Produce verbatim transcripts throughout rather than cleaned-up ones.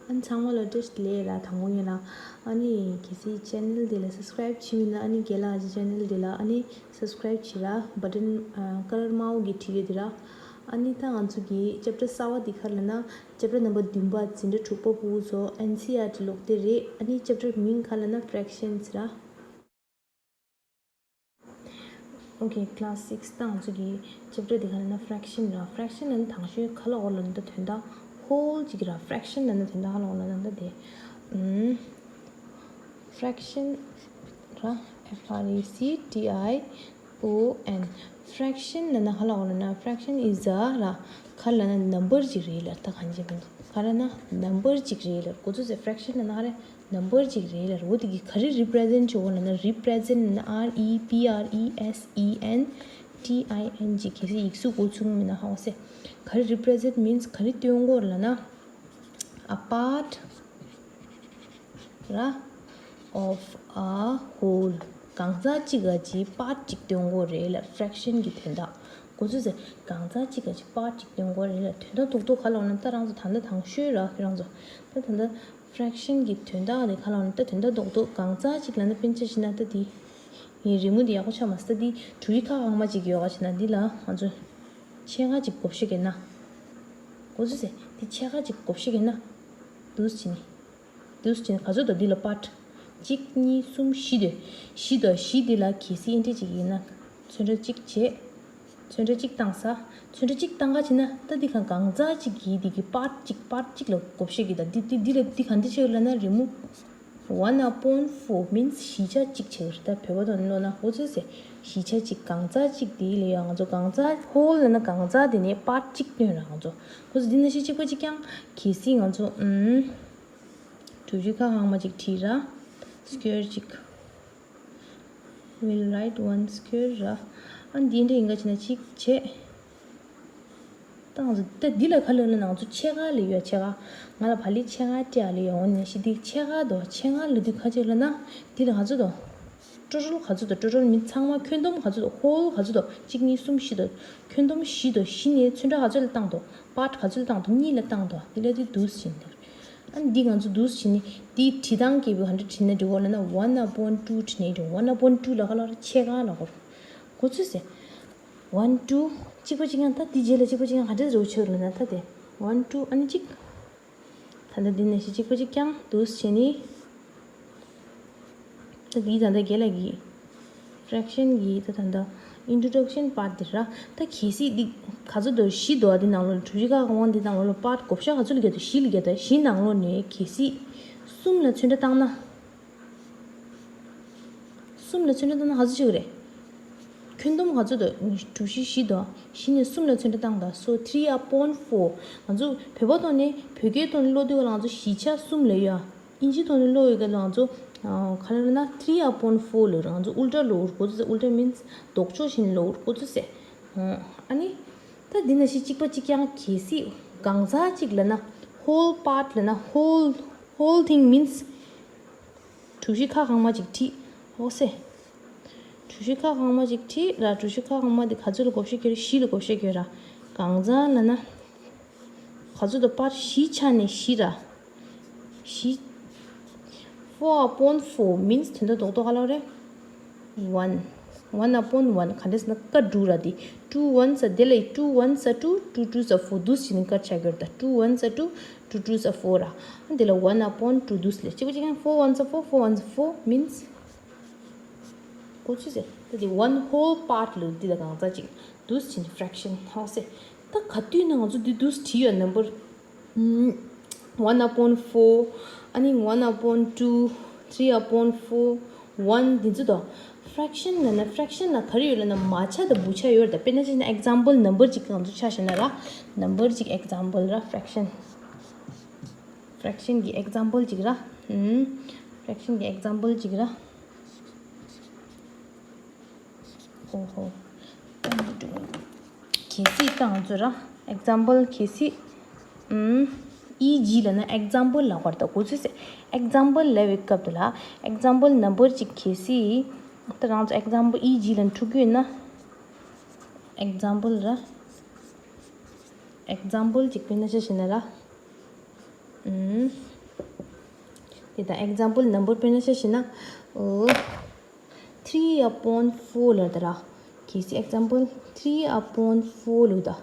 ཨ་ནི་ཚང་མ་ལ་བཀྲ་ཤིས་བདེ་ལེགས་ར། དང་པོ་ཉིད་ལ་ཨ་ནི་གལ་སྲིད་ཅེ་ནལ་འདི་ལ་སབ་སི་ཀ་རེབ་བྱས་མེད་ན་ཨ་ནི་རྒན་ལགས་ཀྱི་ཅེ་ནལ་འདི་ལ་ཨ་ནི་སབ་སི་ཀ་རེབ་བྱེད་ར། བ་ཊན་ཨ་ཀ་ལར་དམར་པོ་གི་བྲིས་ཡོད་འདི་ར། ཨ་ནི་ད་ང་ཚོ་གི་ཅེབ་ཊར་གསར་པ་འདི་ག་རེ་ལབ་ན་ཅེབ་ཊར་ནམ་བར་བདུན་པ་འཛིན་གྲྭ་དྲུག་པ་ཕྲུ་གུ་ཚོ་ཨེན་སི་ཨར་ཊི་ཀློག་དེབ་རེད། ཨ་ནི་ཅེབ་ཊར་མིང་ག་རེ་ལབ་ན་ཕི་རེག་ཤན་ཟེར་ར། ཨོ་ཁེ། ཀི་ལཱས་སིགས་ད་ང་ཚོ་གི་ཅེབ་ཊར་འདི་ག་རེ་ལབ་ན་ཕི་རེག་ཤན་ར། ཕི་རེག་ཤན་ལབ་ན་དང་ཤོས་ག་ལ་འོ་ལབ་ན་ད་དོན་དག་ཧོལ་ཅིག་ར། ཕི་རེག་ཤན་ལབ་ན་དོན་དག་ག་ལ་འོ་ལབ་ན་ད་དེ་ཨུམ་ཕི་རེག་ཤན་ར། F R E C T I O N། ཕི་རེག་ཤན་ལབ་ན་ག་ལ་འོ་ལབ་ན་ཕི་རེག་ཤན་ཨིས་ཨ་ར་ག་རེ་ལབ་ན་ནམ་བར་ཅིག་རེད་ལབ། ད་གང་ཅི་མིན་ག་རེ་ན་ནམ་བར་ཅིག་རེད་ལབ། གོ་ཚོད་ཟེར། ཕི་རེག་ཤན་ལབ་ན་ག་རེ་ནམ་བར་ཅིག་རེད་ལབ། འོ་དེ་གི་ག་རེ་རི་པི་རེ་ཛེན་བྱེད་འོ་ལབ་ན་རི་པི་རེ་ཛེན་ལབ་ན་R E P R E S E N T I N G། གལ་སྲིད་ཡིག་གཟུགས་གོ་ཚུགས་མིན་ན་ཧ་གོ་སེ། ག་རེ་རི་པི་རེ་ཛེན་མིན་ག་རེ་སྟོན་གོ་ལབ་ན་a part ར་of a whole། གང་ཟག་གཅིག་ག་ཅིག་པར་ཊི་གཅིག་སྟོན་གོ་རེད་ལབ། ཕི་རེག་ཤན་གྱི་དོན་དག་གོ་ཚོད་ཟེར། གང་ཟག་གཅིག་ག་ཅིག་པར་ཊི་གཅིག་སྟོན་གོ་རེད་ལབ། དོན་དག་རྡོག་རྡོག་ག་ལབ་ན་ད་རང་ཚོ་ད་ལྟ་དང་ཤོས་ར་ཁྱེད་རང་ཚོ་ད་ད་ལྟ་ཕི་རེག་ཤན་གྱི་དོན་དག་དེ་ག་ལབ་ན་ད་དོན་དག་རྡོག་རྡོག་གང་ཟག་གཅིག་ལབ་ན་དཔེར་ན་ཆ་བཞག་ན་ད་དེ་ངའི་རི་མོ་དེ་ཡག་པོ་ཆགས་མ་སོང་། ད་དེ་གྲུ་བཞི་ཁ་གང་མ་གཅིག་ཡོད་ག་བྱས་ན་འདི་ལ་ང་ཚོ་ཕྱེད་ཀ་གཅིག་བགོ་བཤའ་བརྒྱབ་ན། གོ་ཚོད་ཟེར། དེ་ཕྱེད་ཀ་གཅིག་བགོ་བཤའ་བརྒྱབ་ན། འདུག་སེ་བྱས་ནས། འདུག་སེ་བྱས་ནས་ག་ཚོད་འདུག་འདི་ལ་པར་ཊི། གཅིག་གཉིས་གསུམ་བཞི་འདུག། བཞི་འདུག། བཞི་འདི་ལ་གལ་སྲིད་ཨེ་འདྲ་ཅིག་ཡིན་ན། ཚོན་ཁྲ་གཅིག་བྱས། ཚོན་ཁྲ་གཅིག་བཏང་ས། ཚོན་ཁྲ་གཅིག་བཏང་ག་བྱས་ན་ད་འདི་གང་གང་ཟག་གཅིག་གིས་འདི་གི་པར་ཊི་གཅིག་པར་ཊི་གཅིག་ལ་བགོ་བཤའ་བརྒྱབ་ད། འདི་འདི་འདི་ལ་འདི་གང་འདི་བྱས་ལབ་ན་རི་མོ། One upon four means བཞི་ཆ་གཅིག་བྱས་ཡོད་རེད། ད་བོད་པ་ཐོག་ནས་ཀློག་ན་གོ་ཚོད་ཟེར། བཞི་ཆ་གཅིག། གང་ཟག་གཅིག་དེ་ལ་ཡང་ང་ཚོ་གང་ཟག་ཧོལ་ལབ་ན་གང་ཟག་དེ་ནས་པར་ཊི་གཅིག་སྟོན་ར། ང་ཚོ་གོ་ཚོད་འདི་ན་ཤི་གཅིག་པ་གཅིག་རྐྱང་། གལ་སྲིད་ང་ཚོ་ཨུམ་གྲུ་བཞི་ཁ་གང་མ་གཅིག་བྲིས་ར། སི་ཀོར་གཅིག། We'll write one square ར། ཨ་འདི་འདྲ་ཡིན་ག་བྱས་ན་གཅིག་བྱས། ད་ང་ཚོ་ད་འདི་ལ་ག་ལབ་ན་ང་ཚོ་ཕྱེད་ཀ་ལབ་ཡོད། ཕྱེད་ཀ། ང་ལ་བག་ལེབ་ཕྱེད་ཀ་སྤྲད་ལབ་ཡོད། འོ་ནས་ཤི་འདི་ཕྱེད་ཀ་དོ། ཕྱེད་ཀ་ལབ་དུས་ག་ཅིག་ལབ་ན་འདི་ལ་ག་ཚོད་དོ། ཊོ་ཊལ་ག་ཚོད་དོ། ཊོ་ཊལ་མིན་ཚང་མ་ཁྱོན་བསྡོམས་ག་ཚོད་དོ། ཧོལ་ག་ཚོད་དོ། གཅིག་གཉིས་གསུམ་བཞི་དོ། ཁྱོན་བསྡོམས་བཞི་དོ། བཞི་ནས་ཚོན་ཁྲ་ག་ཚོད་ལ་བཏང་དོ། པར་ཊི་ག་ཚོད་ལ་བཏང་དོ། གཉིས་ལ་བཏང་དོ། འདི་ལ་འདི་འདུག་སེ་བྱས་ནས། ཨ་འདི་ང་ཚོ་འདུག་སེ་བྱས་ནས་འདི་བྲིས་སྟངས་སྐྱེས་བུ་ག་འདྲ་བྲིས་ན་འགྲིག་གོ་ལབ་ན་one upon two བྲིས་ན་འགྲིག། One upon two ལ་ག་ལབ་ར། ཕྱེད་ཀ་ལབ་གོ། གོ་ཚོད་ཟེར། One two གཅིག་པ་གཅིག་རྐྱང་། ད་འདི་རྗེས་ལ་གཅིག་པ་གཅིག་རྐྱང་ག་འདྲ་རེད་ཆགས་ལབ་ན་ད་དེ་one two ཨ་ནི་གཅིག། ད་ལྟ་འདི་ནས་ཤི་གཅིག་པ་གཅིག་རྐྱང་འདུག་སེ་བྱས་ནས། ད་འདི་ད་ལྟ་རྒན་ལགས་ཀྱི་ཕི་རེག་ཤན་གྱི་ད་ད་ལྟ་ཨིན་ཊྲོ་ཌག་ཤན་པར་ཊི་འདི་ར། ད་གལ་སྲིད་འདི་ག་ཚོད་འདུག། བཞི་འདུག་ཨ། འདི་ནང་ལོགས་ལ་གྲུ་བཞི་ཁ་གང་འདི་ནང་ལོགས་ལ་པར་ཊི་བགོ་བཤའ་ག་ཚོད་ལ་བརྒྱབ་འདུག། བཞི་ལ་བརྒྱབ་འདུག། བཞི་ནང་ལོགས་ནས་གལ་སྲིད་གསུམ་ལ་ཚོན་ཁྲ་བཏང་ན། གསུམ་ལ་ཚོན་ཁྲ་བཏང་ན་ག་ཚོད་ཆགས་ཀྱི་རེད། ཁྱོན་བསྡོམས་ག་ཚོད་འདུག། གྲུ་བཞི་བཞི་འདུག། བཞི་ནས་གསུམ་ལ་ཚོན་ཁྲ་བཏང་དང་། So three upon four། ང་ཚོ་བོད་པ་ཐོག་ནས་བོད་སྐད་ཐོག་ནས་ཀློག་དུས་ང་ཚོ་བཞི་ཆ་གསུམ་ལབ་ཡོད། ཨིན་ཇི་ཐོག་ནས་ཀློག་ཡོད་སྐད་ལ་ང་ཚོ་ག་རེ་ལབ་ན་three upon four ལབ་རེད། ང་ཚོ་ཨུལ་ཊ་ཀློག་གོ་ཚོད་ཟེར། ཨུལ་ཊ་མིན་ལྡོག་ཕྱོགས་བཞིན་ཀློག་གོ་ཚོད་ཟེར། ཨ་ནི་ད་འདི་ནང་བཞིན་གཅིག་པ་གཅིག་རྐྱང་། གལ་སྲིད་གང་ཟག་གཅིག་ལབ་ན་whole part ལབ་ན་whole whole thing means གྲུ་བཞི་ཁ་གང་མ་གཅིག་བྲིས། འོ་སེ། གྲུ་བཞི་ཁ་གང་མ་གཅིག་བྲིས་ར། གྲུ་བཞི་ཁ་གང་མ་འདི་ག་ཚོད་ལ་བགོ་བཤའ་བརྒྱབ་རེད། བཞི་ལ་བགོ་བཤའ་བརྒྱབ་ར། གང་ཟག་ལབ་ན་ག་ཚོད་དོ། པར་བཞི་ཆ་ནས་བཞི་ར། བཞི། Four upon four means དོན་དག་རྡོག་རྡོག་ག་ལབ་རེད། One one upon one ག་འདྲས་ཟེར་ན་ཀ་འགྲོ་ར། དེ་two ones are དེ་ལ་two ones are two, two twos are four འདུག་སེ་བྱས་ནས་ཀ་ཆགས་ཀྱི་ཡོད་རེད། ད་two ones are two, two twos are four ར། ཨ་འདི་ལ་one upon two འདུག་སེ་ལབ། གཅིག་པ་གཅིག་རྐྱང་། Four ones are four, four ones are four means གོ་ཚོད་ཟེར། ད་དེ་one whole part ལབ་འདི་ལ་གང་ཟག་གཅིག་འདུག་སེ་བྱས་ནས་fraction ཧ་གོ་སེ། ད་ག་དུས་ན་ང་ཚོ་འདི་འདུག་སེ་བྲིས་ཡོད། ནམ་བར one upon four ཨ་ནི་one upon two, three upon four, one འདི་ཚོ་དང་། fraction ལབ་ན་fraction ལ་ག་རེ་ཡོད་ལབ་ན་མ་ཆ་དང་བུ་ཆ་ཡོད་རེད། ད་དཔེར་ན་ཆ་བཞག་ན་example number གཅིག་ང་ཚོ་ཆ་བཞག་ན་ར། number གཅིག་example ར། fraction fraction གི་example གཅིག་ར། ཨུམ། fraction གི་example གཅིག་ར། ཨོ་ཧོ། གལ་སྲིད་ད་ང་ཚོ་ར་example གལ་སྲིད་ཨུམ། ཨི་ཇི་ལབ་ན་example ལབ་པ་རེད། ད་གོ་ཚོད་ཟེར། example ལབ་པའི་སྐབས་དེ་ལ་example number གཅིག་གལ་སྲིད་ད་རང་ཚོ་example ཨི་ཇི་ལབ་ན་འཁྲུག་གི་ཡོད་ན། example ར། example གཅིག་དཔེར་ན་ཆ་བཞག་ན་ར། ཨུམ། དེ་དང་example number དཔེར་ན་ཆ་བཞག་ན། ཨོ། three upon four ལབ་ད་ར། གལ་སྲིད་example three upon four ལབ་ད།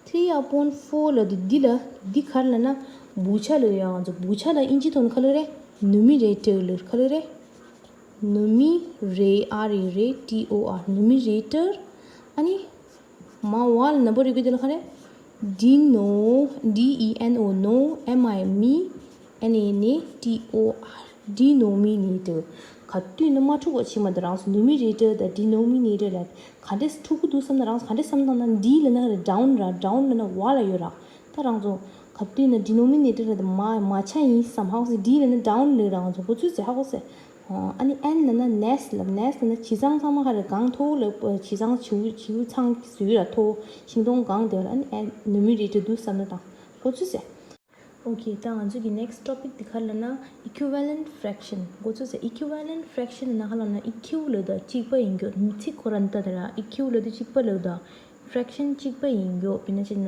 three upon four ལབ་དུས་འདི་ལ་འདི་ག་རེ་ལབ་ན། བུ་ཆ་ལབ་ཡོད། ང་ཚོ་བུ་ཆ་ལ་ཨིན་ཇི་ཐོག་ནས་ག་རེ་ལབ་རེད། numerator ལབ་ག་རེ་ལབ་རེད། numerator R E རེད། T O R numerator ཨ་ནི། མ་བ་ལ་number རིག་གི་དེ་ལ་ག་རེ། deno D E N O no M I me N A N A T O R denominator ག་དུས་ནས་མ་འཁྲུག་པ་བྱེད་མ་དང་རང་སོ་numerator དང་denominator ལ་ག་འདྲས་འཁྲུག་གི་འདུག་བསམ་ན་རང་སོ་ག་འདྲས་བསམ་བཏང་ན། D ལབ་ན་ག་རེ། down ར། down ལབ་ན་བ་ལ་ཡོད་ར། ད་རང་ཚོ་ག་དུས་ན་denominator ལ་མ་མ་ཆ་ཡིན་བསམ་ཧ་གོ་སོང་། D ལབ་ན་down ལབ་རང་ཚོ་གོ་ཚུལ་ཟེར་ཧ་གོ་སོང་། ཨ་ནི་N ལབ་ན་ness ལབ། ness ལབ་ན་བྱས་ཙང་ཚང་མ་ག་རེ་གང་མཐོ་བོ་ལ་བྱས་ཙང་བྱིའུ་བྱིའུ་ཚང་ཟུར་ལ་མཐོ་བོ་ཤིང་སྡོང་གང་དེ་བ་ལ་ཨ་ནི་N numerator འདུག་བསམ་ན་དང་གོ་ཚུལ་ཟེར། Okay ད་ང་ཚོ་གི་next topic འདི་ག་རེ་ལབ་ན་equivalent fraction གོ་ཚུལ་ཟེར། equivalent fraction ལབ་ན་ག་རེ་ལབ་ན་E Q ལབ་ད་གཅིག་པ་ཡིན་རྒྱུ། ཚིག་ཁོ་རང་ད་དེ་ལ་E Q ལབ་ད་གཅིག་པ་ལབ་ད། fraction གཅིག་པ་ཡིན་རྒྱུ། དཔེར་ན་བྱས་ན་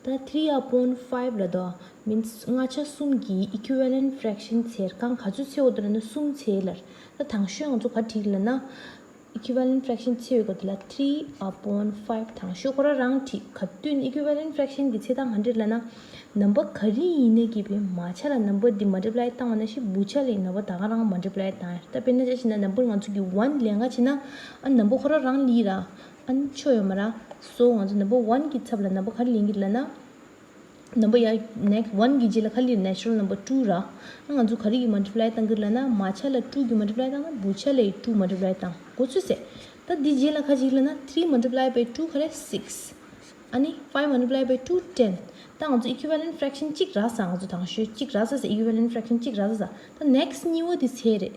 ད་three upon five ལབ་ད། means ལྔ་ཆ་གསུམ་གྱི་equivalent fraction འཚོལ། གང་ག་ཚོད་འཚོལ་དགོས་འདུག་ལབ་ན་གསུམ་འཚོལ་ལབ། ད་དང་ཤོས་ང་ཚོ་ག་རེ་བྲིས་ལབ་ན། equivalent fraction འཚོལ་དགོས་འདུག་ལ་three upon five དང་ཤོས་ཁོ་རང་རང་བྲིས། ག་དུས་ན་equivalent fraction གི་འཚོལ་སྟངས་ག་འདྲ་ལབ་ན། ནམ་བར་ག་རེ་ཡིན་ནའི་གི་བའི་མ་ཆ་ལ་number འདི་multiply བཏང་བ་ན་ཤི་བུ་ཆ་ལ་number ད་ག་རང་multiply བཏང་ཡ། ད་དཔེར་ན་ཆ་བཞག་ན་number ང་ཚོ་གི་one ལེན་ག་བྱེད་ན་ཨ་number ཁོ་རང་རང་ལི་ར། ཨ་ནི་ཆོ་ཡོད་མ་ར། so ང་ཚོ་number one གི་ཚབ་ལ་number ག་རེ་ལེན་གི་ལབ་ན། number ཡ་next one གི་རྗེས་ལ་ག་རེ་ལེན། natural number two ར། ཨ་ང་ཚོ་ག་རེ་གི་multiply བཏང་གི་ལབ་ན་མ་ཆ་ལ་two གི་multiply བཏང་ན་བུ་ཆ་ལ་two multiply བཏང་གོ་ཚུལ་ཟེར། ད་འདི་རྗེས་ལ་ག་ཅིག་ལབ་ན་three multiply by two ག་རེ་six ཨ་ནི་five multiply by two ten ད་ང་ཚོ་equivalent fraction གཅིག་རག་ས། ང་ཚོ་དང་ཤོས་གཅིག་རག་ས་ཟེར། equivalent fraction གཅིག་རག་ས་ཟེར། ད་next གཉིས་པ་དེ་འཚོལ་རེད།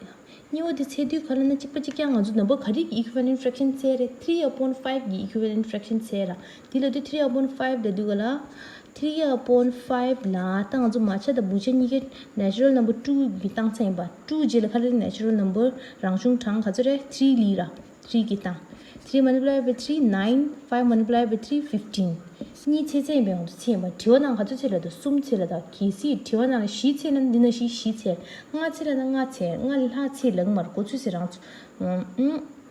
གཉིས་པ་དེ་འཚོལ་དུས་ག་ལབ་ན་གཅིག་པ་གཅིག་རྐྱང་ང་ཚོ་number ག་རེ་གི་equivalent fraction འཚོལ་རེད། three upon five གི་equivalent fraction འཚོལ་ར། དེ་ལབ་དུས་three upon five ལབ་དུས་ག་ལ། three upon five ལ་ད་ང་ཚོ་མ་ཆ་དང་བུ་ཆ་གཉིས་ཀའི་natural number two གི་བཏང་ཚར་ཡིན་པ། two རྗེས་ལ་ག་རེ་natural number རང་བྱུང་གྲངས་ག་ཚོད་རེད། three ལི་ར། three གི་བཏང་། three multiply by three nine, five multiply by three fifteen གཉིས་འཚོལ་ཚར་ཡིན་པས་ང་ཚོ་འཚོལ་ཡིན་པ། དྲི་བ་ནང་ག་ཚོད་འཚོལ་ལབ་འདུག་གསུམ་འཚོལ་ལབ་འདུག་གལ་སྲིད་དྲི་བ་ནང་ལ་བཞི་འཚོལ་ན་འདི་ནང་བཞིན་བཞི་འཚོལ། ལྔ་འཚོལ་ལབ་ན་ལྔ་འཚོལ། ལྔ་ལས་ལྷག་འཚོལ་ལབ་ཀྱི་མ་རེད། གོ་ཚུལ་ཟེར་རང་ཚོ། ཨང་།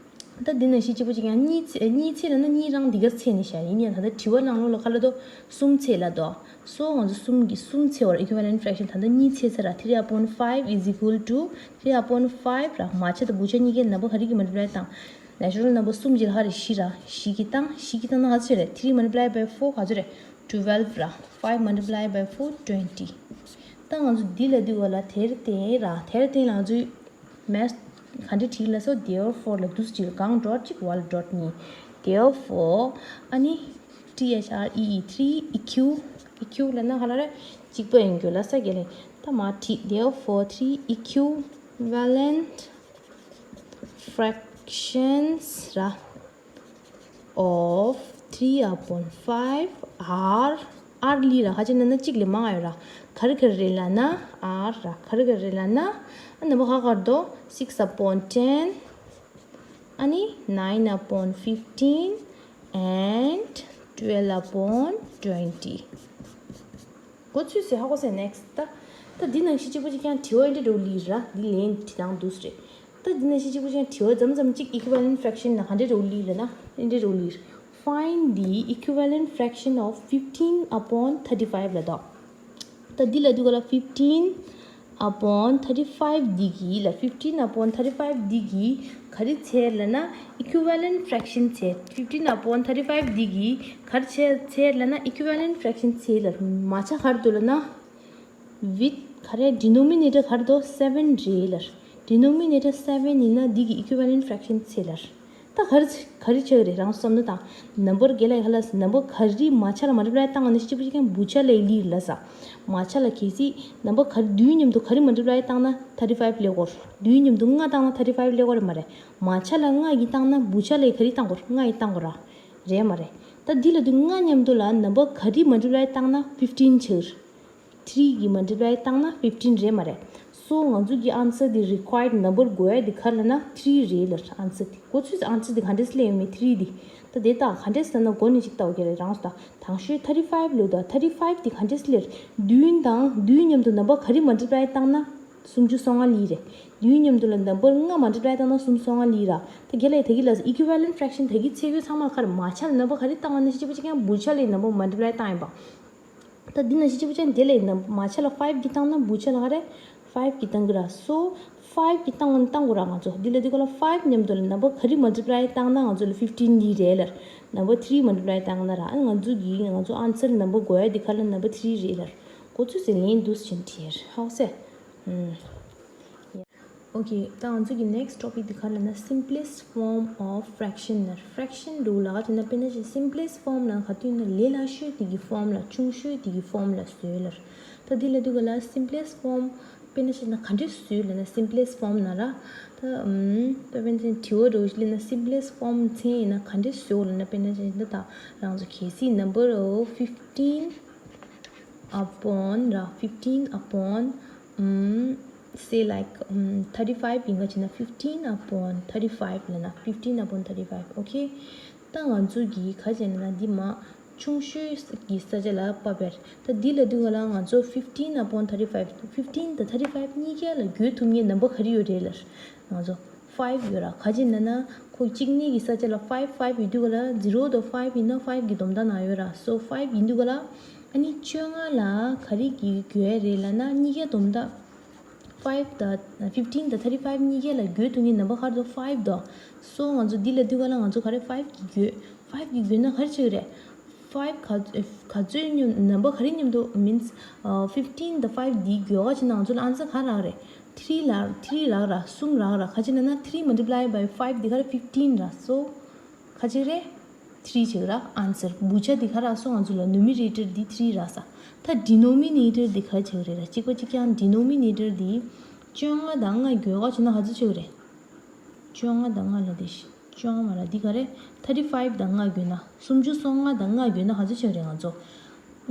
ད་འདི་ནང་བཞིན་གཅིག་པ་གཅིག་རྐྱང་གཉིས་འཚོལ་གཉིས་འཚོལ་ལབ་ན་གཉིས་རང་འདི་གར་འཚོལ་ནས་བཞག་ཡིན་ཡང་ད་ལྟ་དྲི་བ་ནང་ལོགས་ལ་ག་ལབ་འདུག་གསུམ་འཚོལ་ལབ་འདུག so ང་ཚོ་གསུམ་གྱི་གསུམ་འཚོལ་བར་equivalent fraction ད་ལྟ་གཉིས་འཚོལ་ཚར་ར། three upon five is equal to three upon five ར། མ་ཆ་དང་བུ་ཆ་གཉིས་ཀའི་number ག་རེ་གིས་multiply བཏང་། natural number གསུམ་གྱི་ལྷག་རེ་བཞི་ར། བཞི་གིས་བཏང་། བཞི་གིས་བཏང་ན་ག་ཚོད་རེད། three multiply by four ག་ཚོད་རེད། twelve ར། five multiply by four twenty ད་ང་ཚོ་འདི་ལབ་དུས་ག་ལ་དེར་བརྟེན་ར། དེར་བརྟེན་ལ་ང་ཚོས་math ག་འདྲ་བྲིས་ལབ་སོ། therefore ལ་འདུག་སེ་བྲིས། གང་dot གཅིག་བ་ལ་dot གཉིས། therefore ཨ་ནི་T H R E E three E Q E Q ལབ་ན་ག་ལ་རེད། གཅིག་པ་ཡིན་རྒྱུ་ལ་ས་ག་ལེ། ད་མ་བྲིས། therefore three equivalent fractions ར། of three upon five are are ལི་ར། ཧ་ཅང་ན་ན་གཅིག་ལས་མང་ཡོད་ར། ག་རེ་ག་རེ་རེད་ལབ་ན། are ར། ག་རེ་ག་རེ་རེད་ལབ་ན། ཨ་ནི་བ་ག་གར་དོ། six upon ten ཨ་ནི་nine upon fifteen and twelve upon twenty གོ་ཚུལ་ཟེར་ཧ་གོ་སོང་། next ད། ད་འདི་ནང་བཞིན་གཅིག་པ་གཅིག་རྐྱང་དྲི་བ་འདི་འདྲ་བོ་ལི་ར། འདི་ལན་བྲིས་སྟངས་འདུག་སེ་རེད། ད་འདི་ནང་བཞིན་གཅིག་པ་གཅིག་རྐྱང་དྲི་བ་མཚམས་མཚམས་གཅིག equivalent fraction ལ་ག་འདྲ་འདྲ་བོ་ལི་ལབ་ན་འདི་འདྲ་འདྲ་བོ་ལི། Find the equivalent fraction of fifteen upon thirty five ལབ་འདུག་ད་འདི་ལབ་དུས་ག་ལ་fifteen upon thirty five འདི་གི་ལ། fifteen upon thirty five འདི་གི་ག་རེ་འཚོལ་ལབ་ན་equivalent fraction འཚོལ། fifteen upon thirty five འདི་གི་ག་རེ་འཚོལ་ལབ་ན་equivalent fraction འཚོལ་ལབ། མ་ཆ་ག་རེ་འདུག་ལབ་ན། with ག་རེ་denominator ག་རེ་འདུག seven རེད་ལབ། denominator seven ཡིན་ན་འདི་གི་equivalent fraction འཚོལ་ལབ། ད་ག་རེ་ག་རེ་ཆགས་ཀྱི་རེད། རང་བསམ་བློ་བཏང་། number ག་ལ་ག་ལ་number ག་རེ་མ་ཆ་ལ་multiply བཏང་ན་གཅིག་པ་གཅིག་རྐྱང་བུ་ཆ་ལ་ལི་ལབ་ས། མ་ཆ་ལ་གལ་སྲིད་number ག་རེ་བདུན་མཉམ་དུ་ག་རེ་multiply བཏང་ན་thirty five སླེབས་ཀྱི་ཡོད་རེད། བདུན་མཉམ་དུ་ལྔ་བཏང་ན་thirty five སླེབས་ཀྱི་ཡོད་རེད་མ་རེད། མ་ཆ་ལ་ལྔ་ཡིས་བཏང་ན་བུ་ཆ་ལ་ག་རེ་བཏང་དགོས་རེད། ལྔ་ཡིས་བཏང་དགོས་ར། རེད་མ་རེད། ད་འདི་ལབ་དུས་ལྔ་མཉམ་དུ་ལ་number ག་རེ་multiply བཏང་ན་fifteen ཆགས་རེད། three གིས་multiply བཏང་ན་fifteen རེད་མ་རེད། so ང་ཚོ་གི་answer དེ་required number དགོས་ཡ་དེ་ག་རེ་ལབ་ན་three རེད་ལབ། answer དེ་གོ་ཚུལ། answer དེ་ག་འདྲས་སླེབས་ཡོད་མེད་three དེ། ད་དེ་ད་ག་འདྲས་ལབ་ན་མགོ་ནས་ཅིག་ལྟ་དགོས་རེད། རང་སོ་ད་དང་ཤོས་thirty five ལབ་ད་thirty five དེ་ག་འདྲས་སླེབས། བདུན་དང་བདུན་མཉམ་དུ་number ག་རེ་multiply བཏང་ན་ སུམ་ཅུ་སོ་ལྔ་སླེབས་རེད། དེའི་མཉམ་དུ་ལ་number ལྔ་multiply བཏང་ན་སུམ་ཅུ་སོ་ལྔ་སླེབས་ར། ད་རྒན་ལགས་ད་གིན་ལ་equivalent fraction ད་གིན་ཚིག་ཡོད་ཚང་མ་ཁར་མ་ཆ་ལ་number ག་རེ་བཏང་བ་ན་ཤེས་བྱ་ཅིག་ཡང་བུ་ཆ་ལ་number multiply བཏང་ཡིན་པ། ད་འདི་ན་ཤེས་བྱ་ཅིག་ཡང་དེ་ལ་number མ་ཆ་ལ་five གི་བཏང་ན་བུ་ཆ་ལ་ག་རེ་five གི་བཏང་གི་ར། so five གི་བཏང་བ་ན་བཏང་དགོས་ར། ང་ཚོ་འདི་ལ་འདི་ག་ལ་five མཉམ་དུ་ལ་number ག་རེ་multiply བཏང་ན་ང་ཚོ་ལ་fifteen སླེབས་རེད་ལ། number three multiply བཏང་ན་ར། ཨ་ང་ཚོ་གི་ང་ཚོ་answer number དགོས་ཡ་འདི་ག་ལ་number three རེད་ལ། གོ་ཚོད་ཟེར་ལན་འདུག་ཟེར་བྲིས་ཧ་གོ་སོང་། ཨུམ། Okay ད་ང་ཚོ་གི་next topic འདི་ག་ལ་ན་simplest form of fraction ན། fraction འདུག་ལ་ག་དེ་ན་དཔེར་ན་ཅིག་simplest form ན་ག་དུས་ན་ལས་སླ་ཤོས་དེ་གི་form ལ་ཆུང་ཤོས་དེ་གི་form ལ་བཟོས་ལ། ད་འདི་ལ་འདུག་ག་ལ་simplest form དཔེར་ན་ཅིག་ན་ག་འདྲས་བཟོས་ལ་ན་simplest form ན་ར། ད་ཨུམ་ད་དཔེར་ན་ཅིག་དྲི་བ་འདྲ་བོ་ཞིག་ལ་ན་simplest form མཚན་ཡིན་ན་ག་འདྲས་བཟོས་ལ་ན། དཔེར་ན་ཅིག་ད་ད་རང་ཚོ་གལ་སྲིད་number of fifteen upon ར། fifteen upon ཨུམ་say like ཨུམ་thirty five ཡིན་ག་བྱས་ན་fifteen upon thirty five ལ་ན། fifteen upon thirty five okay ད་ང་ཚོ་གིས་ག་བྱས་ན་ན་འདི་མ་ཆུང་ཤོས་ཀྱི་ས་ཆ་ལ་ཕབ་པ་རེད། ད་འདི་ལ་འདུག་ག་ལ་ང་ཚོ་fifteen upon thirty five fifteen དང་thirty five གཉིས་ཀ་ལ་བགོ་ཐུབ་མཁན་number ག་རེ་ཡོད་རེད་ལ། ང་ཚོ་five ཡོད་ར། ག་བྱས་ན་ན་ཁོ་གཅིག་གཉིས་ཀྱི་ས་ཆ་ལ་five five ཡོད་དུས་ག་ལ་zero དང་five ཡིན་ན་five གི་སྡོམ་རྟགས་ནང་ཡོད་ར། so five ཡིན་དུས་ག་ལ་ཨ་ནི་བཅོ་ལྔ་ལ་ག་རེ་གི་བགོས་རེད་ལབ་ན་གཉིས་ཀའི་སྡོམ་རྟགས་five དང་fifteen དང་thirty five གཉིས་ཀ་ལ་བགོ་ཐུབ་མཁན་number ག་རེ་འདུག five འདུག so ང་ཚོ་འདི་ལ་འདུག་ག་ལ་ང་ཚོ་ག་རེ་five གི་བགོས། five གི་བགོས་ན་ག་རེ་ཆགས་ཀྱི་རེད། five ག་ག་ཚོད་མཉམ་number ག་རེ་མཉམ་དུ་means fifteen དང་five འདི་བགོས་ག་བྱས་ན་ང་ཚོ་ལ་answer ག་རག་རེད། three ལ་three རག་ར། གསུམ་རག་ར། ག་བྱས་ན་ན་three multiply by five འདི་ག་རེ་fifteen ར། so ག་ཆགས་རེད། three ཆགས་ར། answer བུ་ཆ་འདི་ག་རག་སོང་ང་ཚོ་ལ་numerator འདི་three རག་ས། ད་denominator འདི་ག་ཆགས་རེད་ར། གཅིག་པ་གཅིག་རྐྱང་denominator འདི་བཅོ་ལྔ་དང་ལྔ་བགོས་ག་བྱས་ན་ག་ཚོད་ཆགས་རེད། བཅོ་ལྔ་དང་ལྔ་ལ་དེ་བཞིན་བཅོ་ལྔ་མ་ར་འདི་ག་རེད། thirty five དང་ལྔ་བགོས་ན་སུམ་ཅུ་སོ་ལྔ་དང་ལྔ་བགོས་ན་ག་ཚོད་ཆགས་རེད་ང་ཚོ།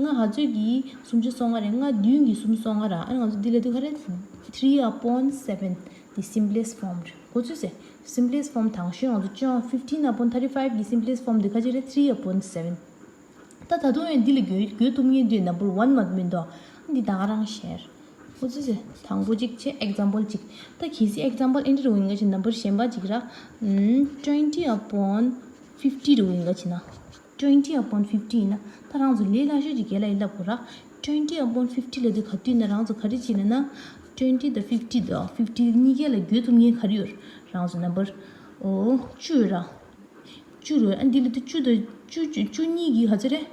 ལྔ་ག་ཚོད་ཀྱི་སུམ་ཅུ་སོ་ལྔ་རེད། ལྔ་བདུན་གྱི་སུམ་ཅུ་སོ་ལྔ་ར། ཨ་ནི་ང་ཚོ་འདི་ལ་འདི་ག་རེད། three upon seven འདི་simplest form རེད། གོ་ཚོད་ཟེར། simplest form དང་ཤོས་ང་ཚོ་བཅོ་ལྔ་fifteen upon thirty five གི་simplest form འདི་ག་ཅི་རེད། three upon seven ད་ད་དུང་ཡང་འདི་ལ་བགོས་བགོས་ཐུབ་མཁན་འདི་number one མ་མིན་འདུག་འདི་ད་ག་རང་ཤེས། ཨོ་ཙི་ཙི། དང་པོ་གཅིག་བྱས་example གཅིག་ད་གལ་སྲིད་example ཨེ་འདྲ་རུ་ཡིན་ག་ཅི་number གཞན་པ་གཅིག་ར། ཨམ། twenty upon fifty རུ་ཡིན་ག་ཅི་ན། twenty upon fifty ཡིན་ན་ད་རང་ཚོ་ལས་སླ་ཤོས་ཀྱི་རྒྱལ་ལ་ཡིན་ལབ་དགོས་ར། twenty upon fifty ལབ་དུས་ག་དུས་ན་རང་ཚོ་ག་རེ་བྱེད་ན་ན། twenty དང་fifty དང་fifty གཉིས་ཀ་ལ་བགོས་ཐུབ་མཁན་ག་རེ་ཡོད། རང་ཚོ་number ཨོ་བཅུ་ཡོད་ར། བཅུ་རུ་ཨ་འདི་ལ་དུ་བཅུ་དང་བཅུ་བཅུ་བཅུ་གཉིས་ཀྱི་ག་ཚོད་རེད།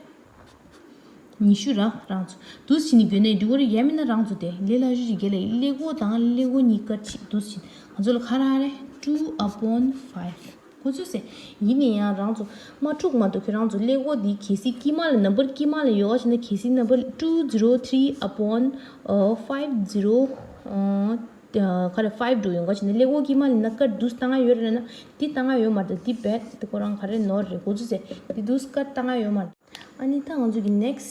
ཉི་ཤུ་ར་རང་ཚོ། འདུག་སེ་བྱས་ནས་བགོས་ན་འགྲིག་གི་རེད། ཡང་མིན་ན་རང་ཚོ་དེ་ལས་སླ་ཤོས་ཤིག་རྒྱལ་ལ་ཀླད་ཀོར་དང་ཀླད་ཀོར་གཉིས་ཀ་ཅིག་འདུག་སེ་བྱས་ང་ཚོ་ལ་ག་རང་རེད། two upon five གོ་ཚོད་ཟེར། ཡིན་ན་ཡང་རང་ཚོ་མ་འཁྲུག་མ་གཏོགས་ཁྱོད་རང་ཚོ་ཀླད་ཀོར་འདི་གལ་སྲིད་དཀྱིལ་མ་ལ་number དཀྱིལ་མ་ལ་ཡོད་ག་བྱས་ན་གལ་སྲིད་number two zero three upon five zero ག་རེ་five འགྲོ་ཡོང་ག་བྱས་ན་ཀླད་ཀོར་དཀྱིལ་མ་ལ་ན་ཀར་འདུག་སེ་བཏང་ཡ་ཡོད་རེད་ན་འདི་བཏང་ཡ་ཡོད་མ་རེད། འདི་རྦད་དེ་ཁོ་རང་ག་རེ་ནོར་རེད། གོ་ཚོད་ཟེར། འདི་འདུག་སེ་ཀར་བཏང་ཡ་ཡོད་མ་རེད། ཨ་ནི་ད་ང་ཚོ་གི་next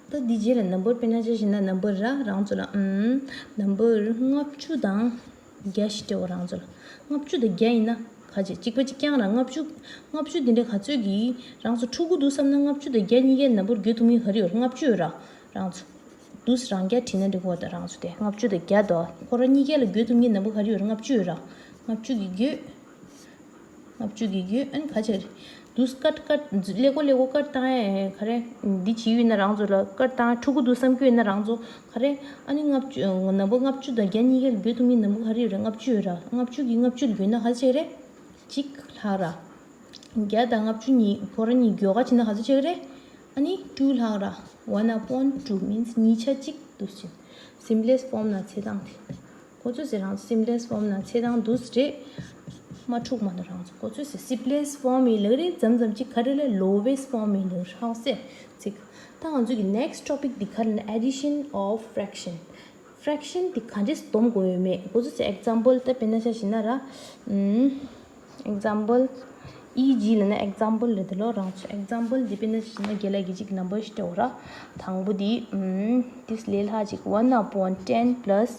ད་འདི་རྗེས་ལ་number དཔེར་ན་ཆ་བཞག་ན་number ར་རང་ཚོ་ལ་ཨམ་number ལྔ་བཅུ་དང་བརྒྱ་ཞིག་སྤྲད་འོ་རང་ཚོ་ལ། ལྔ་བཅུ་དང་བརྒྱ་ཡིན་ན་ག་ཅི་གཅིག་པ་གཅིག་རྐྱང་ར། ལྔ་བཅུ་ལྔ་བཅུ་འདི་འདྲ་ག་ཚོད་ཀྱི་རང་ཚོ་འཁྲུག་གི་འདུག་བསམ་ན་ལྔ་བཅུ་དང་བརྒྱ་གཉིས་ཀའི་number བགོས་ཐུབ་མཁན་ག་རེ་ཡོད་རེད། ལྔ་བཅུ་ཡོད་ར་རང་ཚོ། འདུག་སེ་རང་རྐྱ་བྲིས་ན་འགྲིག་གོ་ད་རང་ཚོ་དེ་ལྔ་བཅུ་དང་བརྒྱ་དང་ཁོ་རང་གཉིས་ཀ་ལ་བགོས་ཐུབ་མཁན་number ག་རེ་ཡོད་རེད། ལྔ་བཅུ་ཡོད་ར། ལྔ་བཅུ་གི་བགོས། ལྔ་བཅུ་གི་བགོས་ཨ་ནི་ག་ཅི་རེད། འདུག་སེ་ཀར་ཀར་ཀླད་ཀོར་ཀླད་ཀོར་ཀར་བཏང་ཡ་ག་རེ། འདི་བྱེད་ཡོད་ན་རང་ཚོ་ལ་ཀར་བཏང་འཁྲུག་གི་འདུག་བསམ་གྱི་ཡོད་ན་རང་ཚོ་ག་རེ། ཨ་ནི་ལྔ་བཅུ་number ལྔ་བཅུ་དང་བརྒྱ་གཉིས་ཀ་ལ་བགོས་ཐུབ་མཁན་number ག་རེ་ཡོད་རེད། ལྔ་བཅུ་ཡོད་ར། ལྔ་བཅུ་གི་ལྔ་བཅུ་ལ་བགོས་ན་ག་ཅི་རེད། གཅིག་ལྷག་ར། བརྒྱ་དང་ལྔ་བཅུ་གཉིས་ཁོ་རང་གཉིས་བགོས་ག་བྱས་ན་ག་ཚོད་ཆགས་ཀྱི་རེད། ཨ་ནི་two ལྷག་ར། one upon two means ཉིས་ཆ་གཅིག་འདུག་སེ་བྱས། simplest form ན་ཚེ་དང་དེ། ཁོ་ཚོས་ཟེར་རང་simplest form ན་ཚེ་དང་འདུག་སེ་རེད། མ་འཁྲུག་མ་གཏོགས་རང་ཚོ་ཁོ་ཚོས་ཟེར་simplest form ཡིན་ལབ་རེད། མཚམས་མཚམས་གཅིག་ག་རེ་ལ་lowest form ཡིན་ལབ་རེད། ཧ་གོ་སོང་ཚིག་ད་ང་ཚོ་གི་next topic འདི་ག་རེ་ན་addition of fraction fraction དེ་ག་འདྲས་སྡོམ་དགོས་ཡོད་མེད་ཁོ་ཚོ་ཚོ་example ད་དཔེར་ན་ཆ་བཞག་ན་ར། ཨམ། example ཨི་ཇི་ལབ་ན་example རེད་དེ་ལོ། རང་ཚོ་example འདི་དཔེར་ན་ཆ་བཞག་ན་རྒན་ལགས་ཀྱིས་ཅིག་number ཞིག་སྤྲད་འོ་ར། དང་པོ་འདི་ཨམ། this ལས་ལྷག་ཅིག one upon ten plus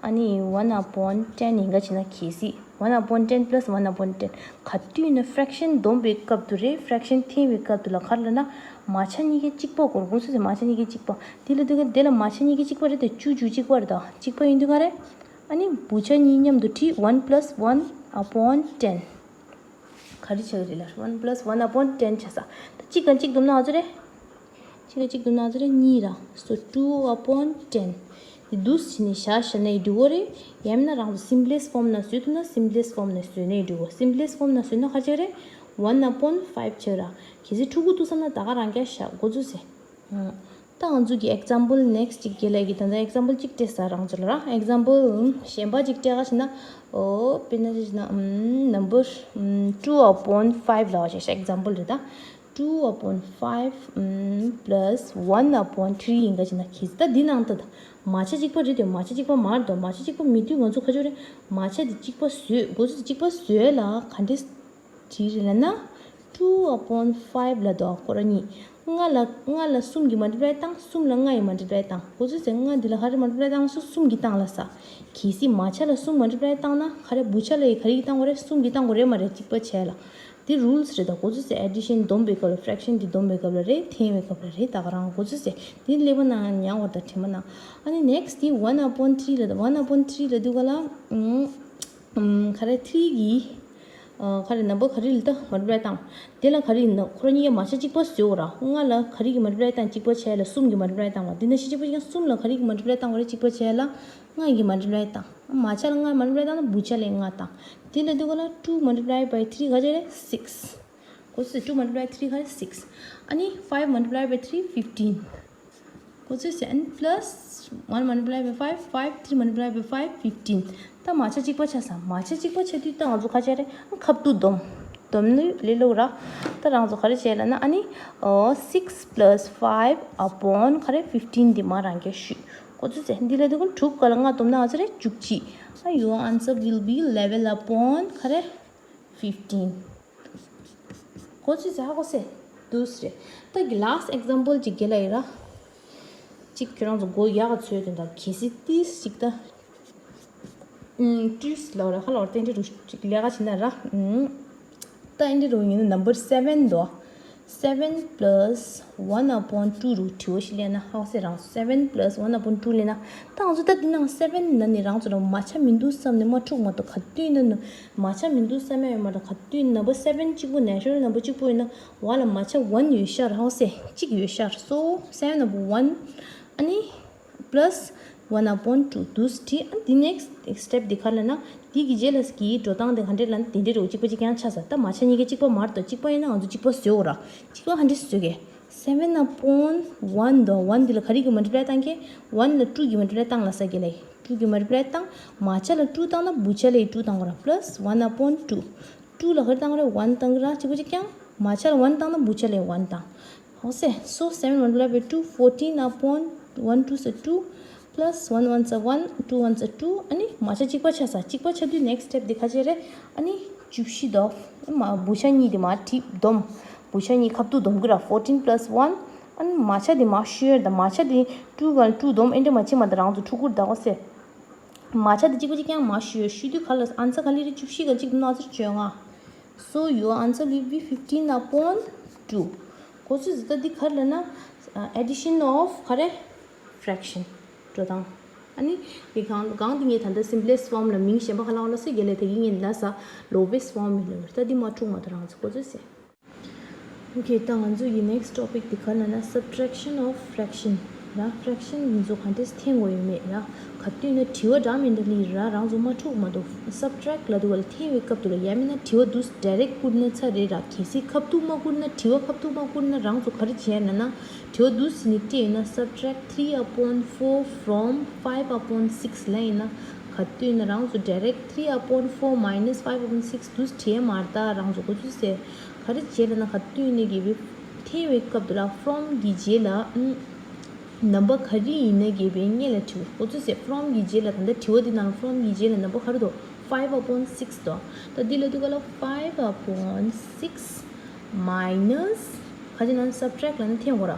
ཨ་ནི་one upon ten ཡིན་ག་བྱས་ན་གལ་སྲིད་one upon ten plus one upon ten ག་དུས་ན་fraction སྡོམ་པའི་སྐབས་དུ་རེད། fraction འཐེན་པའི་སྐབས་དུ་ལ་ག་རེ་ལབ་ན། མ་ཆ་གཉིས་ཀའི་གཅིག་པ་སྐོར་དགོས་སོ་ཟེར། མ་ཆ་གཉིས་ཀའི་གཅིག་པ། དེ་ལ་དུས་ཀ་དེ་ལ་མ་ཆ་གཉིས་ཀའི་གཅིག་པ་རེད་དོ། གཅིག་པ་ཡིན་དུས་ག་རེད། གཅིག་པ་ཡིན་དུས་ག་རེད། ཨ་ནི་བུ་ཆ་གཉིས་མཉམ་དུ་བྲིས། one plus one upon ten། ག་རེ་ཆགས་ཀྱི་རེད་ལ། one plus one upon ten ཆགས་ས། ད་གཅིག་ག་གཅིག་བསྡོམས་ན་ཨ་ཚོ་རེད། གཅིག་ག་གཅིག་བསྡོམས་ན་ཨ་ཚོ་རེད། གཉིས་ར། so two upon ten། དེ་འདུག་སེ་བྱས་ནས་བཞག་བཞག་ན་ཡི་འགྲིག་གི་རེད། ཡང་མིན་ན་རང་ཚོ་simplest form ན་བཟོས་ཐུབ་ན། simplest form ན་བཟོས་ན་ཡི་འགྲིག་གི། simplest form ན་བཟོས་ན་ག་རེ་ཆགས་ཀྱི་རེད། one upon five ཆགས་ར། གལ་སྲིད་ཕྲུ་གུ་འདུག་བསམ་ན་ད་ག་རང་རྐྱང་བཞག་འགོ་ཚུགས་ཟེར། ད་ང་ཚོ་གི་example next ཅིག་རྒྱལ་ལགས་ཀྱིས་ད་ལྟ་example ཅིག་སྤྲད་ས། རང་ཚོ་ལ་ར་example གཞན་པ་ཅིག་སྤྲད་ག་བྱས་ན། ཨོ་དཔེར་ན་ཅིག་བྱས་ན། ཨམ་number two upon five ལབ་པ་ཅིག་example རེད་ད། two upon five plus one upon three ཡིན་ག་བྱས་ན། གལ་སྲིད་ད་འདི་ནང་ད་ད་མ་ཆ་གཅིག་པ་རེད་དེ། མ་ཆ་གཅིག་པ་མ་རེད་དོ། མ་ཆ་གཅིག་པ་མེད་དུས་ང་ཚོ་ག་ཅོ་རེད། མ་ཆ་དེ་གཅིག་པ་བཟོས། འགོ་ཚུགས་དེ་གཅིག་པ་བཟོས་ལ་ག་འདྲས། བྲིས་རེད་ལབ་ན། two upon five ལབ་འདུག་སྐོར་ར་གཉིས། ལྔ་ལ་ལྔ་ལ་གསུམ་གྱིས་multiply བཏང་། གསུམ་ལ་ལྔ་ཡིས་multiply བཏང་། འགོ་ཚུགས་ཟེར། ལྔ་འདི་ལ་ག་རེ་multiply བཏང་སོང་། གསུམ་གྱིས་བཏང་ལབ་ས། གལ་སྲིད་མ་ཆ་ལ་གསུམ་multiply བཏང་ན་ག་རེ། བུ་ཆ་ལ་ཡི་ག་རེ་གིས་བཏང་དགོས་རེད། གསུམ་གྱིས་བཏང་དགོས་རེད་མ་རེད། གཅིག་པ་བྱས་ལ། འདི་rules རེད་ད། འགོ་ཚུགས་ཟེར། addition བསྡོམས་པའི་སྐབས་ལ། fraction འདི་བསྡོམས་པའི་སྐབས་ལ་རེད། འཐེན་པའི་སྐབས་ལ་རེད། ད་ག་རང་འགོ་ཚུགས་ཟེར། འདི་ཀླད་པ་ནང་ཉར་བར་ད་དྲན་པ་ནང་། ཨ་ནི་next འདི་one upon three ལབ་ད། one upon three ལབ་དུས་ག་ལ། ཨུམ། ཨམ། ག་རེ། three གི་ཨ། ག་རེ། number ག་རེ་ལ་ད་multiply བཏང་། དེ་ལ་ག་རེ་ཡིན་ན། ཁོ་རང་གཉིས་ཀ་མ་ཆ་གཅིག་པ་བཟོས་ར། ལྔ་ལ་ག་རེ་གིས་multiply བཏང་། གཅིག་པ་བྱས་ལ་གསུམ་གྱིས་multiply བཏང་བ། འདི་ན་ཤི་གཅིག་པ་ཡང་གསུམ་ལ་ག་རེ་གིས་multiply བཏང་བ་རེད། གཅིག་པ་བྱས་ལ་ལྔ་གིས་multiply བཏང་། མ་ཆ་ལ་ལྔ་multiply བཏང་ན་བུ་ཆ་ལ་ལྔ་བཏང་། དེ་ལ་དུས་ག་ལ་two multiply by three ག་ཅི་རེད། six། གོ་སོང་། two multiply three ག་རེ། six། ཨ་ནི་five multiply by three fifteen། གོ་ཚོད་ཟེར། ཨ་ནི་plus one multiply by five, five, three multiply by five, fifteen། ད་མ་ཆ་གཅིག་པ་ཆགས་སོང་། མ་ཆ་གཅིག་པ་ཆགས་དུས་ད་ང་ཚོ་ག་རེ་བྱས་རེད། ཁ་བསྡུ་བསྡོམས། བསྡོམས་ནི་ལས་སླ་པོ་ར། ད་རང་ཚོ་ག་རེ་བྱས་ལབ་ན། ཨ་ནི་ཨོ་six plus five upon ག་རེ། fifteen འདི་མ་རང་གིས་ཞུས། གོ་ཚོད་ཟེར། འདི་ལ་དུས་ག་ལ་དྲུག་ག་ལ་ལྔ་བསྡོམས་ན་ང་ཚོ་རེད། བཅུ་གཅིག། ཨ། your answer will be eleven upon ག་རེ། fifteen། གོ་ཚོད་ཟེར། ཧ་གོ་སོང་། འདུག་སེ་རེད། ད་གི་last example ཅིག་རྒྱག་ལ་ཡིན་ར། གཅིག་ཁྱོད་རང་ཚོ་མགོ་ཡག་ག་ཚོད་དོན་དག་གལ་སྲིད་ཏིས་ཅིག་ད། ཨུམ། ཏིས་ལབ་ར། ཧ་ལོ་ར། ད་འདི་རུ་ཅིག་ལས་ཀ་བྱེད་ན་ར། ཨུམ། ད་འདི་རུ་ཡིན་ན་number seven འདུག seven plus one upon two རུ་དྲི་བ་ཞིག་ལེན་ན། ཧ་གོ་སོང་རང་། seven plus one upon two ལེན་ན། ད་ང་ཚོ་ད་འདི་ནང་seven ནང་ནས་རང་ཚོ་ལ་མ་ཆ་མི་འདུག་བསམ་ནས་མ་འཁྲུག་མ་གཏོགས། ག་དུས་ན་ནི་མ་ཆ་མི་འདུག་བསམ་ཡ་ཡོད་མ་རེད། ག་དུས་number seven གཅིག་པོ། natural number གཅིག་པོ་ཡིན་ན་བ་ལ་མ་ཆ་one ཡོད་ཤག་ཧ་གོ་སོང་། གཅིག་ཡོད་ཤག so seven upon one ཨ་ནི་plus one upon two འདུག་སེ་བྲིས། ཨ། འདི་next step འདི་ག་རེ་ལབ་ན། འདི་གི་རྗེས་ལ་གི་འགྲོ་སྟངས་དེ་ག་འདྲས་ལབ་ན། དེ་འདྲས་རེད། གཅིག་པ་གཅིག་རྐྱང་ཆགས་ས། ད་མ་ཆ་གཉིས་ཀ་གཅིག་པ་མ་རེད་དོ། གཅིག་པ་ཡིན་ན་ང་ཚོ་གཅིག་པ་བཟོ་དགོས་ར། གཅིག་པ་ག་འདྲས་བཟོ་གི། seven upon one དོ། one འདི་ལ་ག་རེ་གིས་multiply བཏང་གི། one ལ་two གིས་multiply བཏང་ལབ་ས་གི་ལ། two གིས་multiply བཏང་། མ་ཆ་ལ་two བཏང་ན་བུ་ཆ་ལ་ཡི་two བཏང་དགོས་ར། plus one upon two། two ལ་ག་རེ་བཏང་རེད། one བཏང་གི་ར། གཅིག་པ་གཅིག་རྐྱང་། མ་ཆ་ལ་one བཏང་ན་བུ་ཆ་ལ་ཡི་one བཏང་། ཧ་གོ་སོང་། so seven multiply by two, fourteen upon one twos are two, plus one ones are one, two ones are two ཨ་ནི་མ་ཆ་གཅིག་པ་ཆགས་ས། གཅིག་པ་ཆགས་དུས་next step འདི་ག་རེ་བྱེད་རེད། ཨ་ནི་བཅུ་བཞི་དོ། མ། བུ་ཆ་གཉིས་འདི་མར་བྲིས་བསྡོམས། བུ་ཆ་གཉིས་ཁ་བསྡུ་བསྡོམས་ཀྱི་ར། fourteen plus one ཨ་ནི་མ་ཆ་འདི་མར་བཤུས་ཡོད་ད། མ་ཆ་འདི་two ག་two བསྡོམས་ཨེ་འདྲས་མ་བྱེད་མ་ད། རང་ཚོ་ཕྲུ་གུར་ད་གོ་སེ། མ་ཆ་འདི་གཅིག་པ་གཅིག་རྐྱང་མར་བཤུས་ཡོད། བཤུས་དུས་ག་ལ་answer ག་ལེ་རེད། བཅུ་བཞི་ག་གཅིག་བསྡོམས་ན་ཚེ་བཅོ་ལྔ། So your answer will be fifteen upon two. གོ་ཚོད་ཟེར། ད་འདི་ག་རེ་ལབ་ན། addition of ག་རེ། fraction འགྲོ་སྟངས། ཨ་ནི་འདི་གང་གང་འདི་ངས་ད་ལྟ་simplest form ལ་མིང་གཞན་པ་ག་ལབ་ལབ་སོང་གི་ལ། དེ་གི་ངས་ལབ་ས་lowest form ཡིན་ལ། ད་འདི་མ་འཁྲུག་མ་གཏོགས་རང་ཚོ་གོ་ཚོད་ཟེར། Okay ད་ང་ཚོ་ཡི་next topic འདི་ག་རེ་ལབ་ན། subtraction of fraction ར། fraction འདི་ཚོ་ག་འདྲས་འཐེན་དགོས་ཡོད་མེད་ར། ག་དུས་ན་དྲི་བ་འདྲ་མི་འདྲ་ལི་ར། རང་ཚོ་མ་འཁྲུག་མ་གཏོགས། subtract ལབ་དུས་ག་ལ་འཐེན་པའི་སྐབས་དུ་ལ་ཡང་མིན་ན་དྲི་བ་འདུག་direct བསྐུར་ན་ཚར་རེད་ར། གལ་སྲིད་ཁ་ཐུག་མ་བསྐུར་ན། དྲི་བ་ཁ་ཐུག་མ་བསྐུར་ན་རང་ཚོ་ག་རེ་བྱས་ན་ན། དྲི་བ་འདུག་ཟེར་ནས་སྤྲད་ཡོད་ན། subtract three upon four from five upon six ལབ་ཡིན་ན། ག་དུས་ན་རང་ཚོ་direct three upon four minus five upon six འདུག་བྲིས་མ་རེད་ད། རང་ཚོ་གོ་ཚོད་ཟེར། ག་རེ་བྱས་ན་ན། ག་དུས་ན་གི་བི་འཐེན་པའི་སྐབས་དུ་ལ་from གི་རྗེས་ལ་ཨུམ། number ག་རེ་ཡིན་ན་གི་བའི་སྔོན་ལ་དྲི་བ། གོ་ཚོད་ཟེར། from གི་རྗེས་ལ་ད་ལྟ་དྲི་བ་འདི་ནང་from གི་རྗེས་ལ་number ག་རེ་འདུག five upon six འདུག་ད་འདི་ལ་དུས་ག་ལ་five upon six minus ག་ཅི་ལབ་ན་subtract ལབ་ན་འཐེན་དགོས་ར།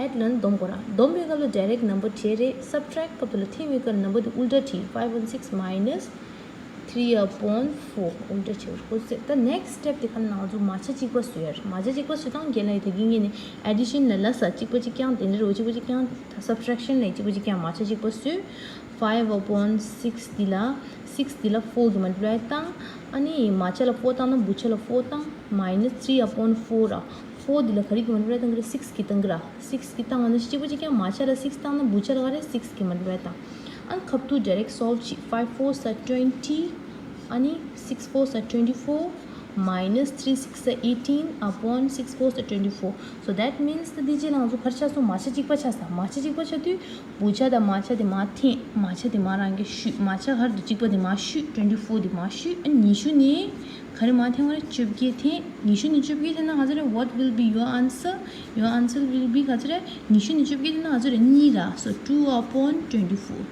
add ལབ་ན་བསྡོམས་དགོས་ར། བསྡོམས་པའི་སྐབས་ལ་direct number བྲིས་རེད། subtract སྐབས་དུ་ལ་འཐེན་པའི་སྐབས་ལ་number འདི་ཨུལ་ཊ་བྲིས། five upon six minus three upon four འོ་འདྲ་བྱེད་དགོས་ཟེར། ད་next step དེ་ཁ་ནང་ང་ཚོ་མ་ཆ་གཅིག་པ་བཟོས་ཡ་རེད། མ་ཆ་གཅིག་པ་བཟོས་དང་རྒན་ལགས་ད་གིན་ངས་ནི་addition ལ་ལ་ས་གཅིག་པ་གཅིག་རྐྱང་དེ་འདྲ་རེད། འོ་གཅིག་པ་གཅིག་རྐྱང་ད་subtraction ལ་གཅིག་པ་གཅིག་རྐྱང་མ་ཆ་གཅིག་པ་བཟོས། five upon six འདི་ལ་six འདི་ལ four གི་multiply བཏང་། ཨ་ནི་མ་ཆ་ལ་four བཏང་ན་བུ་ཆ་ལ་four བཏང་། minus three upon four ར། four འདི་ལ་ག་རེ་གི་multiply བཏང་གི་རེད། six གི་བཏང་གི་ར། six གི་བཏང་བ་ན་གཅིག་པ་གཅིག་རྐྱང་མ་ཆ་ལ་six བཏང་ན་བུ་ཆ་ལ་ག་རེ་six གི་multiply བཏང་། ཨ་ནི་ཁ་ཐུག་direct solve བྱེད། five fours are twenty ཨ་ནི་six fours are twenty four minus three six are eighteen upon six fours are twenty four. So that means ད་འདི་རྗེས་ལ་ང་ཚོ་ག་རེ་ཆགས་སོང་། མ་ཆ་གཅིག་པ་ཆགས་སོང་། མ་ཆ་གཅིག་པ་ཆགས་དུས་བུ་ཆ་དང་མ་ཆ་དེ་མར་འཐེན། མ་ཆ་དེ་མར་རང་གིས་བཤུས། མ་ཆ་ག་རེ་འདུག་གཅིག་པ་དེ་མར་བཤུས། twenty four དེ་མར་བཤུས། ཨ་ནི་ཉི་ཤུ་ནས་ག་རེ་མར་འཐེན་པ་རེད། བཅོ་བརྒྱད་འཐེན། ཉི་ཤུ་ནས་བཅོ་བརྒྱད་འཐེན་ན་ག་ཚོད་རེད། What will be your answer? Your answer will be ག་ཚོད་རེད། ཉི་ཤུ་ནས་བཅོ་བརྒྱད་འཐེན་ན་ག་ཚོད་རེད། གཉིས་ར། So two upon twenty four.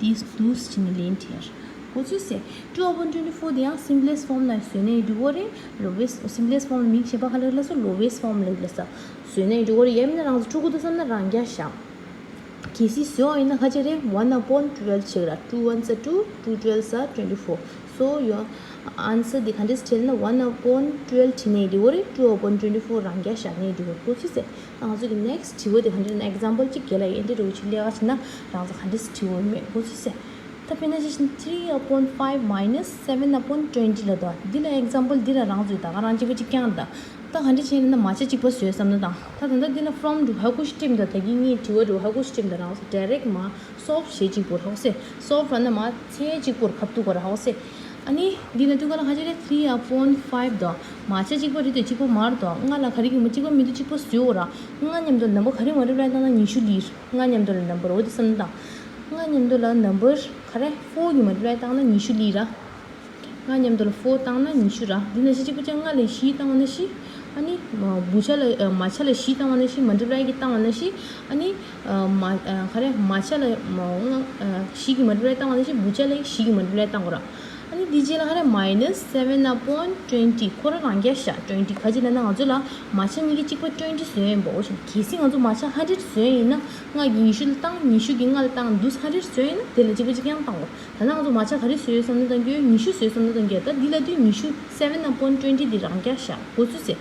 This འདུག་སེ་བྱས་ནས་ལན་འདེབས། གོ་ཚོད་ཟེར། two upon twenty four དེ་ཡང་simplest form ལ་བཟོས་ནས་འགྲིག་གི་རེད། Lowest simplest form ལ་མིང་གཞན་པ་ག་རེ་ལབ་ལ་སོ། Lowest form ལ་ལབ་ལ་ས། བཟོས་ནས་འགྲིག་གི་རེད། ཡང་མིན་ན་རང་ཚོ་འཁྲུག་གི་འདུག་བསམ་ན་རང་རྒྱལ་བཞག་གལ་སྲིད་བཟོས་པ་ཡིན་ན་ག་ཚོད་རེད། one upon twelve བྱེད་ཀྱི་ར། two ones are two, two twelves are twenty four. So your answer དེ་ག་འདྲས་བྲིས་ན་one upon twelve བྲིས་ནས་འགྲིག་གི་རེད། two upon twenty four རང་རྒྱལ་བཞག་ནས་འགྲིག་གི་རེད། གོ་ཚོད་ཟེར། ང་ཚོ་གི་next དྲི་བ་དེ་ག་འདྲས་ན། example གཅིག་རྒན་ལགས་ཡིན་དེ་འདྲ་བོ་ཅིག་ལས་ཀ་བྱས་ན་རང་ཚོ་ག་འདྲས་དྲི་བ་མེད། གོ་ཚོད་ཟེར། ད་དཔེར་ན་ཅི་བྱས་ན་three upon five minus seven upon twenty ལབ་འདུག་འདི་ལ་example འདི་ལ་རང་ཚོས་ད་ག་རང་གཅིག་པ་གཅིག་རྐྱང་ད། ད་ག་འདྲས་བྱས་ན་མ་ཆ་གཅིག་པ་བཟོས་བསམ་ན་དང་། ད་ད་ལྟ་འདི་ལ་from འདྲ་ཧ་གོ་ཤི་སྤྲིམ་ད། ད་གིན་ངས་དྲི་བ་འདྲ་ཧ་གོ་ཤི་སྤྲིམ་ད། རང་ཚོ་direct མ་solve བྱེད་གཅིག་པོར་ཧ་གོ་སེ། solve ལབ་ན་མ་ཚད་གཅིག་པོར་ཁ་ཐུག་པར་ཧ་གོ་སེ། ཨ་ནི་འདི་ལ་དུས་ག་ལ་ཧ་ཅི་རེད། three upon five དོ། མ་ཆ་གཅིག་པ་རེད་དོ། གཅིག་པ་མར་དོ། ལྔ་ལ་ག་རེ་གི་མ་གཅིག་པ་མི་འདུག་གཅིག་པ་བཟོས་འོ་ར། ལྔ་མཉམ་དུ་number ག་རེ་multiply བཏང་ན་ཉི་ཤུ་ལི་ར། ལྔ་མཉམ་དུ་ལ་number འོ་དེ་བསམ་བློ་བཏང་། ལྔ་མཉམ་དུ་ལ་number ག་རེ་four གི་multiply བཏང་ན་ཉི་ཤུ་ལི་ར། ལྔ་མཉམ་དུ་ལ་four བཏང་ན་ཉི་ཤུ་ར། འདི་ན་བཞི་གཅིག་པ་ཆ་ལྔ་ལ་བཞི་བཏང་བ་ན་བཞི། ཨ་ནི་བུ་ཆ་ལ་མ་ཆ་ལ་བཞི་བཏང་བ་ན་བཞི། multiply གི་བཏང་བ་ན་བཞི། ཨ་ནི་མ་ག་རེ་མ་ཆ་ལ་བཞི་གི་multiply བཏང་བ་ན་བཞི། བུ་ཆ་ལ་བཞི་གི་multiply བཏང་དགོས་ར། ཨ་ནི་འདི་རྗེས་ལ་ག་རེ་minus seven upon twenty ཁོ་ར་རང་རྒྱལ་བཞག twenty ག་ཅི་ལབ་ན་ང་ཚོ་ལ་མ་ཆ་གཉིས་ཀྱི་གཅིག་པ་twenty བཟོས་ཡིན་པ། འོ་ཞིག་གལ་སྲིད་ང་ཚོ་མ་ཆ་hundred བཟོས་ཡིན་ན་ལྔ་གི་ཉི་ཤུ་ལ་བཏང་། ཉི་ཤུ་གི་ལྔ་ལ་བཏང་འདུག hundred བཟོས་ཡིན་ན་དེ་ལ་གཅིག་པ་གཅིག་རྐྱང་བཏང་དགོས། ད་ལྟ་ང་ཚོ་མ་ཆ་ག་རེ་བཟོས་ཡོད་བསམ་བློ་བཏང་རྒྱུ་ཡོད། ཉི་ཤུ་བཟོས་བསམ་བློ་བཏང་རྒྱུ་ཡོད། ད་འདི་ལ་དུས་ཉི་ཤུ་seven upon twenty འདི་རང་རྒྱལ་བཞག་གོ་ཚུལ་ཟེར།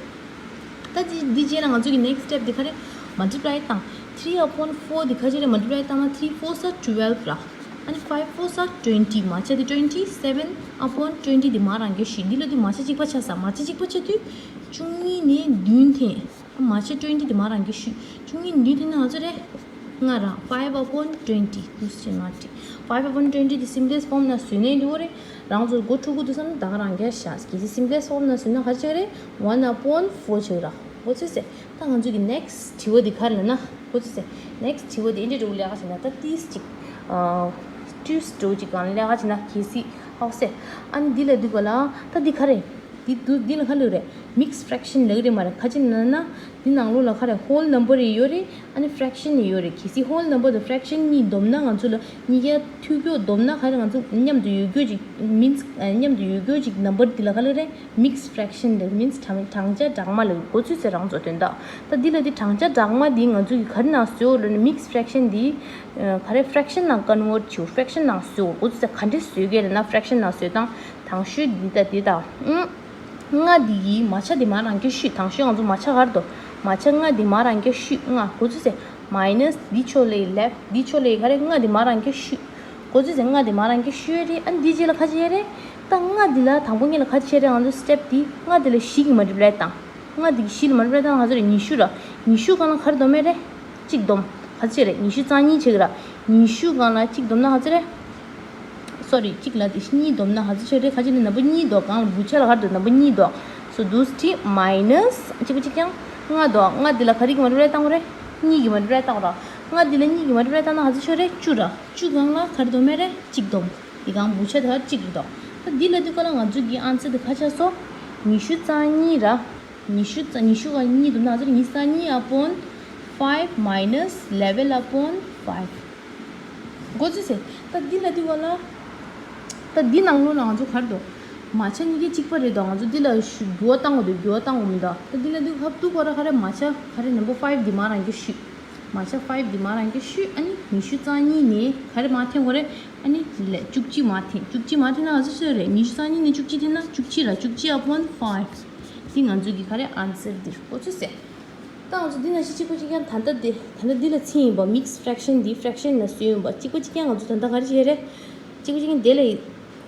ད་འདི་འདི་རྗེས་ལ་ང་ཚོ་གི་next step འདི་ག་རེ། multiply བཏང་། three upon four འདི་ག་ཅི་རེད། multiply བཏང་ན་three fours are twelve ར། ཨ་ནི་five fours are twenty མ་ཆ་འདི་twenty seven upon twenty འདི་མ་རང་རྒྱལ་ཞིག་འདི་ལ་དུས་མ་ཆ་གཅིག་པ་ཆགས་ས། མ་ཆ་གཅིག་པ་ཆགས་དུས་བཅུ་གཉིས་ནས་བདུན་འཐེན། མ་ཆ་twenty དེ་མ་རང་གི་ཤུ། བཅུ་གཉིས་འདུས་དེ་ན་ང་ཚོ་རེད། ལྔ་རང་five upon twenty འདུས་ཟེར་མ་བྲིས། five upon twenty དེ་simplest form ན་བཟོས་ནས་འདུག་རེད། རང་ཚོ་མགོ་འཁྲུག་གི་འདུག་བསམ་ན་ད་ག་རང་རྒྱལ་བཞག་གལ་སྲིད་simplest form ན་བཟོས་ན་ག་རེ་ཆགས་རེད། one upon four ཆགས་ར། འོ་ཚོད་ཟེར། ད་ང་ཚོ་གི་next དྲི་བ་དེ་ག་རེ་ལབ་ན། འོ་ཚོད་ཟེར། next དྲི་བ་དེ་འདྲ་འདྲ་བོ་ལས་ཀ་བྱས་ན་ད་ཏིས་ཅིག་ཏུས་འདྲ་བོ་ཅིག་གང་ལས་ཀ་བྱས་ན་གལ་སྲིད་ཧའོ་ཟེར། ཨ་ནི་འདི་ལ་འདུག་ག་ལ་ད་འདི་ག་རེད། འདི་འདུག་འདི་ལ་ག་ལབ་རེད། mixed fraction ལབ་རེད་མ་རེད། ག་ཅི་ན་ན། འདི་ནང་ལོགས་ལ་ག་རེ་whole number ཡོད་རེད། ཨ་ནི་fraction ཡོད་རེད། གལ་སྲིད་whole number དང་fraction གཉིས་བསྡོམས་ན་ང་ཚོ་ལ་གཉིས་ཀ་མཐུད་སྐྱོ་བསྡོམས་ན་ག་རེ་ང་ཚོ་མཉམ་དུ་ཡོད་རྒྱུ་ཅིག means མཉམ་དུ་ཡོད་རྒྱུ་ཅིག number འདི་ལ་ག་ལབ་རེད། mixed fraction ལབ་means གྲངས་གྲངས་ཆ་སྦྲགས་མ་ལབ་གོ་ཚུལ་ཟེར་རང་ཚོ་དོན་དག་ད་འདི་ལ་འདི་གྲངས་ཆ་སྦྲགས་མ་འདི་ང་ཚོ་གི་ག་རེ་ནང་བཟོས་ཡོད་ལབ་ན་mixed fraction འདི་ག་རེ་fraction ནང་convert བྱེད་fraction ནང་བཟོས་ཡོད་གོ་ཚུལ་ཟེར། ག་འདྲས་བཟོས་ཀྱི་ལབ་ན་fraction ནང་བཟོས་སྟངས། དང་ཤོས་འདི་དང་འདི་དང་། ལྔ་འདི་ཡི་མ་ཆ་འདི་མ་རང་གི་ཤུ། དང་ཤོས་ང་ཚོ་མ་ཆ་ག་རེ་འདུག་མ་ཆ་ལྔ་འདི་མ་རང་གི་ཤུ། ལྔ་གོ་ཚུལ་ཟེར། minus འདི་ཕྱོགས་ལས་left འདི་ཕྱོགས་ལས་ག་རེ་ལྔ་འདི་མ་རང་གི་ཤུ། གོ་ཚུལ་ཟེར། ལྔ་འདི་མ་རང་གི་ཤུ་རེད། ཨ་འདི་རྗེས་ལ་ག་ཅི་ཡ་རེད། ད་ལྔ་འདི་ལ་དང་པོ་ངེད་ལ་ག་ཅི་བྱས་རེད། ང་ཚོ་step འདི་ལྔ་འདི་ལ་བཞི་གི་multiply བཏང་། ལྔ་འདི་གི་བཞི་ལ་multiply བཏང་ང་ཚོ་རེད་ཉི་ཤུ་ར། ཉི་ཤུ་སྒང་ལ་ག་རེ་བསྡོམས་ཡ་རེད། གཅིག་བསྡོམས། ག་ཚོད་རེད། ཉི་ཤུ་རྩ་གཉིས་བྱེད་ཀྱི་ར། ཉི་ཤུ་སྒང་ལ་གཅིག་བསྡོམས་ན་ག་ཚོད་རེད། སོ་རི་གཅིག་ལ་དེ་གཉིས་བསྡོམས་ན་ག་ཚོད་ཆགས་རེད། ག་ཅི་ནི་ནམ་བར་གཉིས་འདུག་སྒང་ལ་བུ་ཆ་ལ་ག་རེ་འདུག་ནམ་བར་གཉིས་འདུག་སོ་འདུག་སེ་བྲིས། minus གཅིག་པ་གཅིག་རྐྱང་ལྔ་འདུག་ལྔ་འདི་ལ་ག་རེ་གི་multiply བཏང་དགོས་རེད། གཉིས་ཀྱི་multiply བཏང་དགོས་ར། ལྔ་འདི་ལ་གཉིས་ཀྱི་multiply བཏང་ན་ག་ཚོད་ཆགས་རེད། བཅུ་ར། བཅུ་སྒང་ལ་ག་རེ་བསྡོམས་ཡ་རེད། གཅིག་བསྡོམས། དེ་སྒང་བུ་ཆ་དེ་ག་རེ་གཅིག་རེད་འདུག་ད་འདི་ལ་དུས་སྐབས་ལ་ང་ཚོ་གི་answer དེ་ག་ཆགས་སོང་། ཉི་ཤུ་རྩ་གཉིས་ར། ཉི་ཤུ་རྩ་ཉི་ཤུ་ག་གཉིས་འདུག་ན་ཚོ་ཉི་ཤུ་རྩ་གཉིས་upon five minus eleven upon five གོ་ཚོད་ཟེར། ད་འདི་ལ་དུས་སྐབས་ལ། ད་འདི་ནང་ལོགས་ལ་ང་ཚོ་ག་རེ་འདུག་མ་ཆ་གཉིས་ཀ་གཅིག་པ་རེད་འདུག་ང་ཚོ་འདི་ལ་ཞུ་འགྱུར་བ་བཏང་དགོས་འདུག་འགྱུར་བ་བཏང་དགོས་མི་འདུག་ད་འདི་ལ་དུས་ཧབ་ཏུ་གོ་ར་ག་རེ་མ་ཆ་ག་རེ་number five འདི་མ་རང་གི་ཞུ། མ་ཆ་ཕའིབ་འདི་མར་རང་གི་ཤུ། ཨ་ནི་ཉི་ཤུ་རྩ་གཉིས་ནས་ག་རེ་མར་འཐེན་དགོས་རེད། ཨ་ནི་ལས་བཅུ་གཅིག་མར་འཐེན། བཅུ་གཅིག་མར་འཐེན་ན་ག་ཚོད་ཡོད་རེད། ཉི་ཤུ་རྩ་གཉིས་ནས་བཅུ་གཅིག་འཐེན་ན་བཅུ་གཅིག་ར། བཅུ་གཅིག་upon five། འདི་ང་ཚོ་གི་ག་རེ་ཨན་སར་འདིར་གོ་ཚོད་ཟེར། ད་ང་ཚོ་འདི་ན་ཤི་གཅིག་པ་གཅིག་རྐྱང་ད་ལྟ་འདི་ད་ལྟ་འདི་ལ་ཚིག་ཡིན་པ། མིག་སི་ཕྲེག་ཤན་འདི་ཕྲེག་ཤན་ལ་བཟོས་ཡིན་པ། གཅིག་པ་གཅིག་རྐྱང་ང་ཚོ་ད་ལྟ་ག་རེ་བྱས་རེད། གཅིག་པ་གཅིག་རྐྱང་དེ་ལ།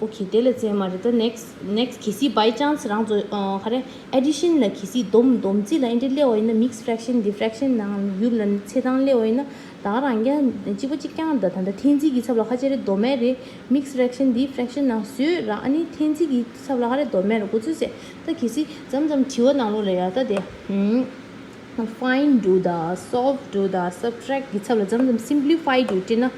ཨོ་ཁེ། དེ་ལ་བཙལ་མ་རེད། ད་ནེག་སི་ཊི་ནེག་སི་ཊི་གལ་སྲིད་by chance རང་ཚོ་ཨ་ག་རེ་ཨེ་ཌི་ཤན་ལ་གལ་སྲིད་སྡོམ་སྡོམ་རྩིས་ལ་ཨེ་འདྲ་སླེབས་པ་ཡིན་ན། མིག་སི་ཕྲེག་ཤན་འདི་ཕྲེག་ཤན་ནང་ཡུལ་ལ་ཚེ་ཐང་སླེབས་པ་ཡིན་ན། ད་རང་རྐྱང་གཅིག་པ་གཅིག་རྐྱང་ད་ད་ད་འཐེན་རྩིས་ཀྱི་ཚབ་ལ་ཁ་ཆེ་རེ་སྡོམ་མེད་རེད། མིག་སི་ཕྲེག་ཤན་འདི་ཕྲེག་ཤན་ནང་བཟོས་ར། ཨ་ནི་འཐེན་རྩིས་ཀྱི་ཚབ་ལ་ཁ་རེ་སྡོམ་མེད་རེད། གོ་ཚོད་ཟེར། ད་གལ་སྲིད་མཚམས་མཚམས་དྲི་བ་ནང་ལོགས་ལ་ཡ་ད་དེ་ཧུམ། ཕའིན་འགྲོ་དང་སོལབ་འགྲོ་དང་སབ་ཊེག་གི་ཚབ་ལ་མཚམས་མཚམས་སིམ་པི་ལི་ཕའི་འགྲོ་དྲན་ན།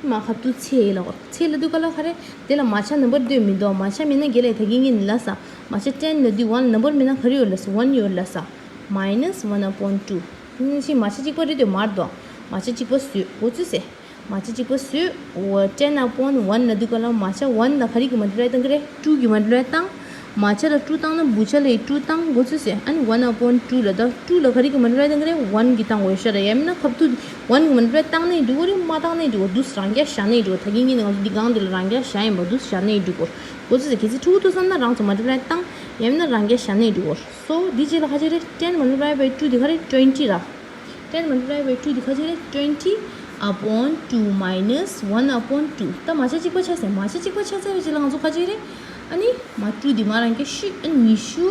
མ་ཁབ་ཏུ་ཚེ་ལ་བར་ཚེ་ལ་དུ་ག་ལ་ག་རེ། དེ་ལ་མ་ཆ་ནམ་བར་འདོད་མི་འདུག་མ་ཆ་མེད་ན་དགེ་ལས་ད་གིན་ངེད་ནི་ལ་ས། མ་ཆ་ཊེན་ལ་དུ་ཝན་ནམ་བར་མེད་ན་ག་རེ་ཡོད་ལ་ས། ཝན་ཡོད་ལ་ས། མའི་ནས་ཝན་ཨ་པོན་ཊུ། ཤི་མ་ཆ་གཅིག་པ་རེད་དུ་མར་འདུག་མ་ཆ་གཅིག་པ་བཟོས། གོ་ཚོད་ཟེར། མ་ཆ་གཅིག་པ་བཟོས། ཝ་ཊེན་ཨ་པོན་ཝན་ལ་དུ་ག་ལ་མ་ཆ་ཝན་ལ་ག་རེ་གི་མལ་ཊི་པ་ལའི་བཏང་གི་རེད། ཊུ་གི་མལ་ཊི་པ་ལའི་བཏང་། མ་ཆ་ལ་ཊུ་བཏང་ན་བུ་ཆ་ལ་ཊུ་བཏང་། གོ་ཚོད་ཟེར། ཨ་ནི་ཝན་ཨ་པོན་ཊུ་ལ་ད་ཊུ་ལ་ག་རེ་གི་མལ་ཊི་པ་ལའི་བཏང་གི་རེད། ཝན་གི་བཏང་འོས་ཤ་ར། ཡང་མིན་ན་ཁབ་ཏུ་ཝན་གི་མལ་ཊི་པ་ལའི་བཏང་ནའི་འགྲིག་གོ་རེད། མ་བཏང་ནའི་འགྲིག་གོ། དུས་རང་རྒྱ་བཞག་ནའི་འགྲིག་གོ། ད་གིན་ངེད་ནི་ང་ཚོ་འདི་སྒང་འདི་ལ་རང་རྒྱ་བཞག་ཡིན་པ། དུས་བཞག་ནའི་འགྲིག་གོ། གོ་ཚོད་ཟེར། གལ་སྲིད་ཕྲུ་གུ་ཐུག་སོང་ན་རང་ཚོ་མལ་ཊི་པ་ལའི་བཏང་། ཡང་མིན་ན་རང་རྒྱ་བཞག་ནའི་འགྲིག་གོ། སོ་འདི་རྗེས་ལ་ཁ་ཆེ་རེད། ཊེན་མལ་ཊི་པ་ལའི་བའི་ཊུ་འདི་ག་རེ། ཊུ་ཝེན་ཊི་ར། ཊེན་མལ་ཊི་པ་ལའི་བའི་ཊུ་འདི་ག་ཚོད་རེད། ཊུ་ཝེན་ཊི་ཨ་པོན་ཊུ་མའི་ནས་ཝན་ཨ་པོན་ཊུ། ད་མ་ཆ་གཅིག་པ་ཆ་ཟེར། མ་ཆ་གཅིག་པ་ཆ་ཚར་བའི་རྗེས་ལ་ང་ཚོ་ག་ཚོད་རེད། ཨ་ནི་མ་ཊུ་འདི་མར་རང་གི་ཤུ། ཨ་ནི་ཉི་ཤུ་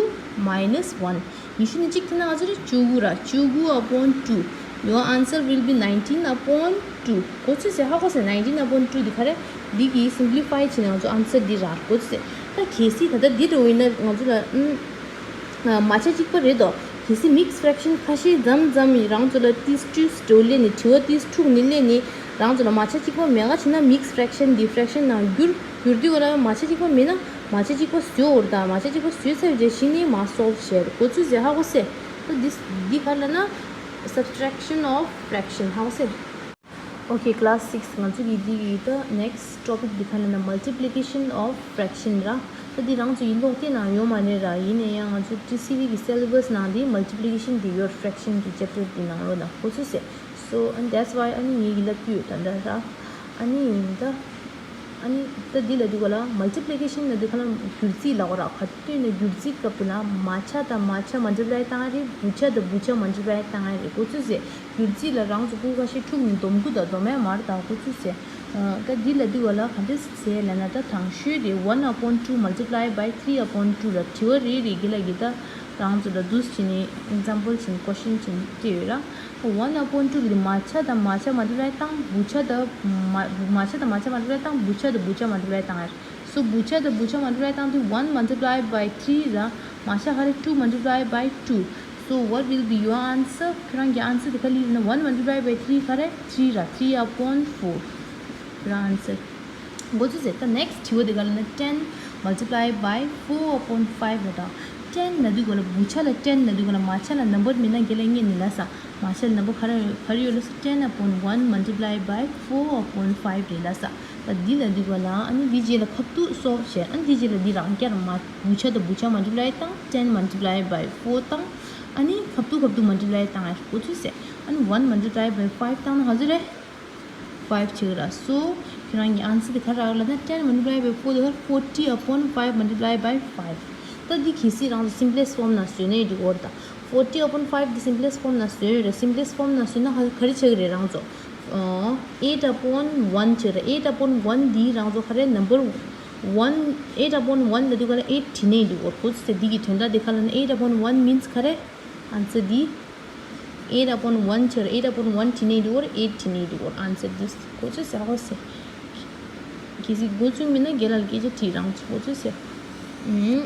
མའི་ནས་ཝན། ཉི་ཤུ་ནས་གཅིག་འཐེན་ན་ག་ཚོད་རེད། བཅུ་དགུ་ར། བཅུ་དགུ་upon two. Your answer will be nineteen upon two. གོ་ཚོད་ཟེར། ཧ་གོ་ཟེར། nineteen upon two འདི་ག་རེ། འདི་གི་སིམ་པི་ལི་ཕའི་བྱས་ནས་ང་ཚོ་ཨན་སར་འདི་རག་གོ་ཚོད་ཟེར། ད་གལ་སྲིད་ད་ལྟ་འདི་འདྲ་བོ་ཡིན་ན་ང་ཚོ་ལ་ཨུམ། མ་ཆ་གཅིག་པ་རེད་དོ། གལ་སྲིད་མིག་སི་ཕྲེག་ཤན་ཁ་ཤས་མཚམས་མཚམས་རང་ཚོ་ལ་ཏིས་ཏུས་འགྲོ་སླེབས་ནས་དྲི་བ་ཏིས་འཁྲུག་ནས་སླེབས་ནས་རང་ཚོ་ལ་མ་ཆ་གཅིག་པ་མེད་ག་བྱས་ན་མིག་སི་ཕྲེག་ཤན་འདི་ཕྲེག་ཤན་ནང་བསྒྱུར་བསྒྱུར་དུས་ག་ལ་མ་ཆ་གཅིག་པ་མེད་ན་མ་ཆ་གཅིག་པ་བཟོས་འོར་དང་མ་ཆ་གཅིག་པ་བཟོས་ཚར་བའི་རྗེས་གཞི་ནས་མ་སོལབ་བྱས་གོ་ཚོད་ཟེར། ཧ་གོ་ཟེར། ད་འདི་འདི་ག་ལ་ན་subtraction of fraction ཧ་གོ་ཟེར། Okay, class six ང་ཚོ་གི་འདི་གི་ད་next topic འདི་ག་ལ་ན་multiplication of fraction ར། ད་འདི་རང་ཚོ་ཡིན་མདོག་དེ་ནང་ཡོད་མ་རེད་ར། ཡིན་ན་ཡང་ང་ཚོ་ཊི་སི་ཝི་གི་syllabus ནང་འདི་multiplication འདི་ཡོད། fraction གི་chapter འདི་ནང་ལོ་ན་གོ་ཚོད་ཟེར། So and that's why ཨ་ནི་ངེད་ཀྱི་ལབ་རྒྱུ་ཡོད་ད་འདྲ་ར། ཨ་ནི་ད་ཨ་ནི་ད་འདི་ལ་འདི་ག་ལ་multiplication ལ་འདི་ག་ལ་བསྒྱུར་རྩིས་ལ་གོ་ར། ག་དུས་ནས་བསྒྱུར་རྩིས་སྐབས་དུ་ན་མ་ཆ་དང་མ་ཆ་multiply བཏང་ཡ་རེད། བུ་ཆ་དང་བུ་ཆ་multiply བཏང་ཡ་རེད། གོ་ཚོད་ཟེར། བསྒྱུར་རྩིས་ལ་རང་ཚོ་ཀུན་ཁ་ཤས་འཁྲུག་ནས་སྡོམ་དགུ་དང་སྡོམ་ཡ་མར་དང་གོ་ཚོད་ཟེར། ད་འདི་ལ་འདི་ག་ལ་ག་འདྲ་ཟེར་ལབ་ན་ད་དང་ཤོས་དེ་one upon two multiply by three upon two ལ་དྲི་བ་རེ་རེ་གི་ལ་གི་ད་རང་ཚོ་ལ་འདུས་བྱས་ནས་example བྱས་ནས་question བྱས་ནས་སྤྲད་ཡོད་ར། One upon two ལ་དེ་མ་ཆ་དང་མ་ཆ་multiply བཏང་། བུ་ཆ་དང་མ་མ་ཆ་དང་མ་ཆ་multiply བཏང་། བུ་ཆ་དང་བུ་ཆ་multiply བཏང་ཡ། So བུ་ཆ་དང་བུ་ཆ་multiply བཏང་དུས་one multiply by three ར། མ་ཆ་ག་རེ། two multiply by two. So what will be your answer? ཁྱོད་རང་གི་answer དེ་ག་ལ་ཡིན་ན་one multiply by three ག་རེ། three ར། three upon four ཁྱོད་རང་answer། འགོ་ཚུགས་ཟེར། ད་next དྲི་བ་དེ་ག་ལ་ན་ten multiply by four upon five ལ་དང་། ten ལ་དུས་ག་ལ་བུ་ཆ་ལ་ten ལ་དུས་ག་ལ་མ་ཆ་ལ་number མེད་ན་རྒན་ལགས་ངས་ནི་ལ་ས། མ་ཆ་ལ་number ག་རེ་ག་རེ་ཡོད་ལ་ས། ten upon one multiply by four upon five རེད་ལ་ས། ད་འདི་ལ་དུས་ག་ལ་ཨ་ནི་འདི་རྗེས་ལ་ཁབ་ཏུ་སོབ་བྱས། ཨ་ནི་འདི་རྗེས་ལ་འདི་རང་རྐྱ་ར་མ་བུ་ཆ་དང་བུ་ཆ་multiply བཏང་། ten multiply by four བཏང་། ཨ་ནི་ཁབ་ཏུ་ཁབ་ཏུ་multiply བཏང་ཡ་འགོ་ཚུགས་ཟེར། ཨ་ནི་one multiply by five བཏང་ན་ག་ཚོད་རེད། five བྱེད་ཀྱི་ར། So ཁྱོད་རང་གི་answer དེ་ག་རག་ལ་ན་ten multiply by four དེ་ག་forty upon five multiply by five ད་འདི་གལ་སྲིད་རང་ཚོ་simplest form ནང་བཟོས་ནའི་འགྲིག་གོ་ར། ད་forty upon five འདི་simplest form ནང་བཟོས་ཡོད་ར། simplest form ནང་བཟོས་ན་ག་རེ་ཆགས་ཀྱི་རེད་རང་ཚོ། eight upon one བྱེད་ར། eight upon one འདི་རང་ཚོ་ག་རེ་number one eight upon one ལ་འདི་ག་ལ་eight བྲིས་ནའི་འགྲིག་གོ་ར། གོ་ཚེ་འདི་གི་དོན་དག་དེ་ག་ལ་ན་eight upon one means ག་རེ། answer འདི། eight upon one བྱེད་ར། eight upon one བྲིས་ནའི་འགྲིག་གོ་ར། eight བྲིས་ནའི་འགྲིག་གོ་ར། answer this གོ་ཚོད་ཟེར་གོ་ཚེ། གལ་སྲིད་འགོ་ཚུགས་མིན་ན་རྒན་ལགས་ལ་སྐད་ཆ་དྲིས་རང་ཚོ་གོ་ཚོད་ཟེར། ཨུམ།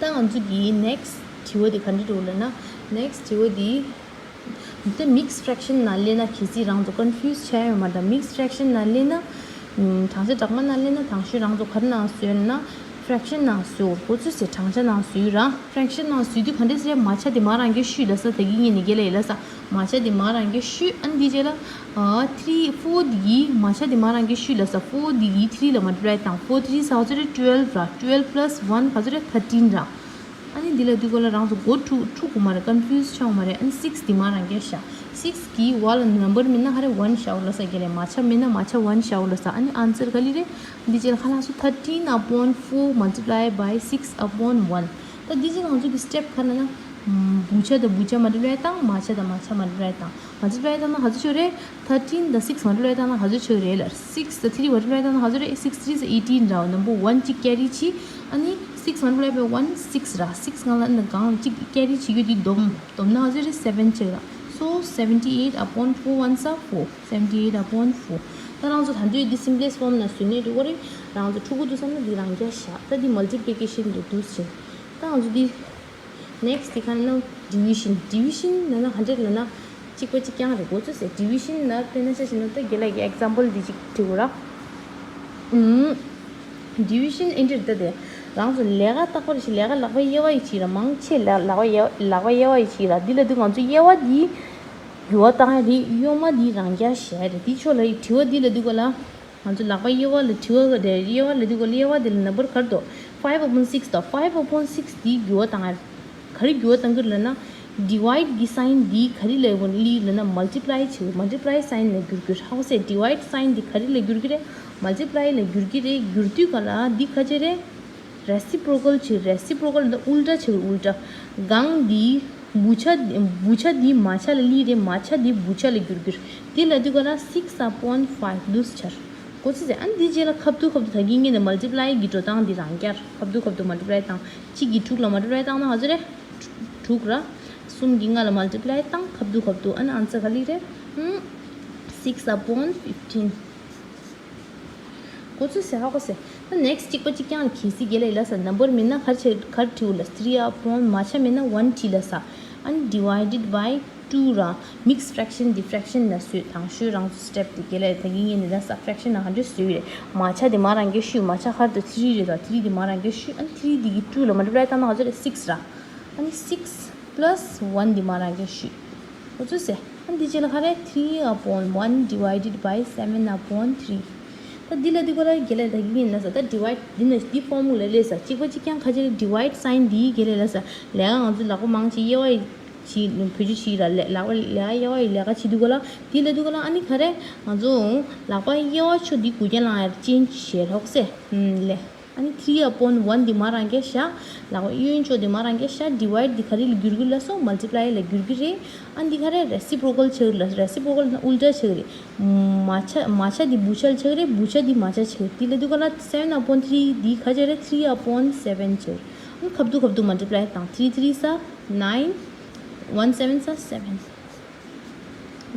ད་ང་ཚོ་གི་next དྲི་བ་དེ་ག་འདྲ་འགྲོ་ལབ་ན། next དྲི་བ་དེ། ད་mixed fraction ནང་སླེབས་ན་གལ་སྲིད་རང་ཚོ་confuse བྱས་ཡོད་མ་རེད། mixed fraction ནང་སླེབས་ན། ཨུམ། བགྲང་བྱ་སྦྲགས་མ་ནང་སླེབས་ན་དང་ཤོས་རང་ཚོ་ག་རེ་ནང་བཟོས་ན། fraction ནང་བཟོས་གོ་ཚོད་ཟེར། བགྲང་བྱ་ནང་བཟོས་ར། fraction ནང་བཟོས་དུས་ག་འདྲ་ཟེར། མ་ཆ་དེ་མ་རང་གི་ཤུས་ལ་ས། ད་གི་ངེད་ནི་རྒན་ལགས་ཡིན་ལ་ས། མ་ཆ་དེ་མ་རང་གི་ཤུས། ཨ་ནི་འདི་རྗེས་ལ། ཨ་three four འདི་གི་མ་ཆ་དེ་མ་རང་གི་ཤུས་ལ་ས། four འདི་གི་three ལ་multiply བཏང་། four three ས་ག་ཚོད་རེད། twelve ར། twelve plus one ག་ཚོད་རེད། thirteen ར། ཨ་ནི་འདི་ལ་འདི་གོ་ལ་རང་ཚོ་མགོ་འཁྲུག་འཁྲུག་གོ་མ་རེད། confuse ཆགས་མ་རེད། ཨ་ནི་six འདི་མ་རང་རྒྱ་བཞག six གི་བ་ལ་ནམ་བར་མིན་ན་ཧ་རེ་one ཤའོ་ལ་ས་ག་ལེ། མ་ཆ་མིན་ན་མ་ཆ་one ཤའོ་ལ་ས། ཨ་ནི་answer ག་ལེ་རེད། འདི་ཅེ་ལ་ཁ་ལ་སུ་thirteen upon four multiply by six upon one། ད་འདི་ཅེ་ང་ཚོ་གི་step ག་ན་ན་བུ་ཆ་དང་བུ་ཆ་multiply བཏང་། མ་ཆ་དང་མ་ཆ་multiply བཏང་། multiply བཏང་ན་ཧ་ཚོ་ཆོ་རེད། thirteen དང་six multiply བཏང་ན་ཧ་ཚོ་ཆོ་རེད་ལ། six དང་three multiply བཏང་ན་ཧ་ཚོ་རེད། six three eighteen ར། number one གཅིག་carry བྱེད། ཨ་ནི་six multiply by one six ར། six གང་ལ་ན་གང་གཅིག་carry བྱེད་རྒྱུ་དེ་སྡོམ། སྡོམ་ན་ཧ་ཚོ་རེད། seven ཆེ་ར། so seventy eight upon four ones are four. seventy eight upon four. ད་རང་ཚོ་ད་དུས་འདི་simplest form ན་བཟོས་ནས་འགྲོ་གི་རེད། རང་ཚོ་ཕྲུ་གུ་འདུག་བསམ་ན་འདི་རང་རྒྱ་བཞག་ད་འདི་multiplication དུ་འདུག་ཟེར། ད་ང་ཚོ་འདི་next དེ་ག་ན་division division ན་ན་hundred ལ་ན་གཅིག་པ་གཅིག་རྐྱང་རེད་གོ་ཚོད་ཟེར། division ན་དཔེར་ན་ཆ་བཞག་ན་ད་རྒན་ལགས་ཀྱི་example འདི་གཅིག་བྲིས་གོ་ར། ཨུམ། division ཨེ་འདྲ་རེད་ད་དེ། རང་ཚོ་ལས་ཀ་རྟག་པར་ཞིག་ལས་ཀ་ལག་པ་གཡས་པ་ཡིས་བྱེད་ར། མང་ཆེ་ལ་ལག་པ་གཡས་ལག་པ་གཡས་པ་ཡིས་བྱེད་ར། འདི་ལ་དུས་ང་ཚོ་གཡས་པ་འདི་འགྱུར་བ་བཏང་ཡ་རེད། གཡོན་མ་འདི་རང་རྐྱ་བཞག་ཡ་རེད། འདི་ཕྱོགས་ལ་ཡི་དྲི་བ་འདི་ལ་དུས་ག་ལ་ང་ཚོ་ལག་པ་གཡས་པ་ལ་དྲི་བ་རེད། གཡས་པ་ལ་དུས་ག་ལ་གཡས་པ་འདི་ལ་number ག་རེ་འདུག five upon six དང་། five upon six འདི་འགྱུར་བ་བཏང་ཡ་རེད། ག་རེ་འགྱུར་བ་བཏང་གི་རེད་ལབ་ན། divide གི་sign འདི་ག་རེ་ལ་ཡོང་ལི་ལབ་ན་multiply བྱེད། multiply sign ལ་འགྱུར་གྱི་རེད། ཧ་གོ་སོང་། divide sign འདི་ག་རེ་ལ་འགྱུར་གྱི་རེད། multiply ལ་འགྱུར་གྱི་རེད། འགྱུར་དུས་ག་ལ་འདི་ག་ཅི་རེད། reciprocal བྱེད། reciprocal འདི་ཨུལ་ཊ་བྱེད། ཨུལ་ཊ། གང་འདི་བུ་ཆ་བུ་ཆ་འདི་མ་ཆ་ལ་ལི་རེད། མ་ཆ་འདི་བུ་ཆ་ལ་འགྱུར་གྱི་རེད། འདི་ལ་འདི་ག་ལ་six upon five འདུག་སེ་ཆར། གོ་ཚོད་ཟེར། ཨ་ནི་འདི་རྗེས་ལ་ཁ་བསྡུ་ཁ་བསྡུ་ད་གིན་ངས་ནས་multiply གི་འགྲོ་སྟངས་འདི་རང་རྐྱར་ཁ་བསྡུ་ཁ་བསྡུ་multiply བཏང་། གཅིག་གིས་དྲུག་ལ་multiply བཏང་ན་ང་ཚོ་རེད། དྲུག་ར། གསུམ་གྱིས་ལྔ་ལ་multiply བཏང་། ཁ་བསྡུ་ཁ་བསྡུ། ཨ་ནི་answer ག་ལི་རེད། ཧུམ། six upon fifteen། གོ་ཚོད་ཟེར། ཧ་གོ་སོང་། ད་next གཅིག་པ་གཅིག་རྐྱང་ལ་གལ་སྲིད་རྒན་ལགས་ལ་ས་number མིན་ན་ག་རེ་བྱེད་ག་རེ་བྲིའོ་ལ། three upon མ་ཆ་མིན་ན་one བྲིས་ལ་ས། ཨ་ནི་divided by two ར། mixed fraction འདི་fraction ལ་བཟོས། དང་ཤོས་རང་ཚོ་step འདི་རྒན་ལགས་ད་གིན་ངས་ནི་ལ་ས་fraction ལ་ག་འདྲ་བཟོས་ཡོད་རེད། མ་ཆ་འདི་མ་རང་གི་ཤུ། མ་ཆ་ག་རེ་འདུག three རེད་ད། three འདི་མ་རང་གི་ཤུ། ཨ་ནི་three འདི་གི་two ལ་multiply བཏང་ན་ང་ཚོ་རེད་six ར། ཨ་ནི་six plus one འདི་མ་རང་གི་ཤུ། གོ་ཚོད་ཟེར། ཨ་ནི་འདི་རྗེས་ལ་ག་རེ། three upon one divided by seven upon three། ད་འདི་ལ་འདི་ག་ལ་རྒན་ལགས་ད་གིན་ངས་ནི་ལ་ས་ད་divide འདི་ནི་འདི་formula ལས་ས་གཅིག་པ་གཅིག་རྐྱང་ག་ཅི་རེད། divide sign འདི་རྒན་ལགས་ལ་ས་ལས་ཀ་ང་ཚོ་ལག་པ་མང་ཆེ་དབྱེ་བ་ཡི་བྱེད་བེད་སྤྱོད་བྱེད་ར། ལས་ལག་པ་ལས་ཀ་དབྱེ་བ་ཡི་ལས་ཀ་བྱེད་དུས་ག་ལ་འདི་ལ་འདི་ག་ལ་ཨ་ནི་ག་རེ། ང་ཚོ་ལག་པ་དབྱེ་བ་ཕྱོགས་འདི་དགུ་རྐྱང་ལ་ཡར་change བྱེད་རོགས་ཟེར། ཧུམ་ལས། ཨ་ནི་three upon one འདི་མ་རང་གི་ཤ། ལག་པ་གཡོན་ཕྱོགས་འདི་མ་རང་གི་ཤ། divide འདི་ག་རེ་ལ་འགྱུར་གི་ལ་སོང་། multiply ལ་འགྱུར་གི་རེད། ཨ་འདི་ག་རེ། reciprocal ཆགས་ལ། reciprocal ན་ཨུལ་ཊ་ཆགས་རེད། མ་ཆ་མ་ཆ་འདི་བུ་ཆ་ལ་ཆགས་རེད། བུ་ཆ་འདི་མ་ཆ་ཆགས་རེད། འདི་ལ་འདི་ག་ལ་seven upon three འདི་ག་ཆགས་རེད། three upon seven ཆགས་རེད། ཨ་ཁ་བསྡུ་ཁ་བསྡུ་multiply བཏང་། three threes are nine, one sevens are seven།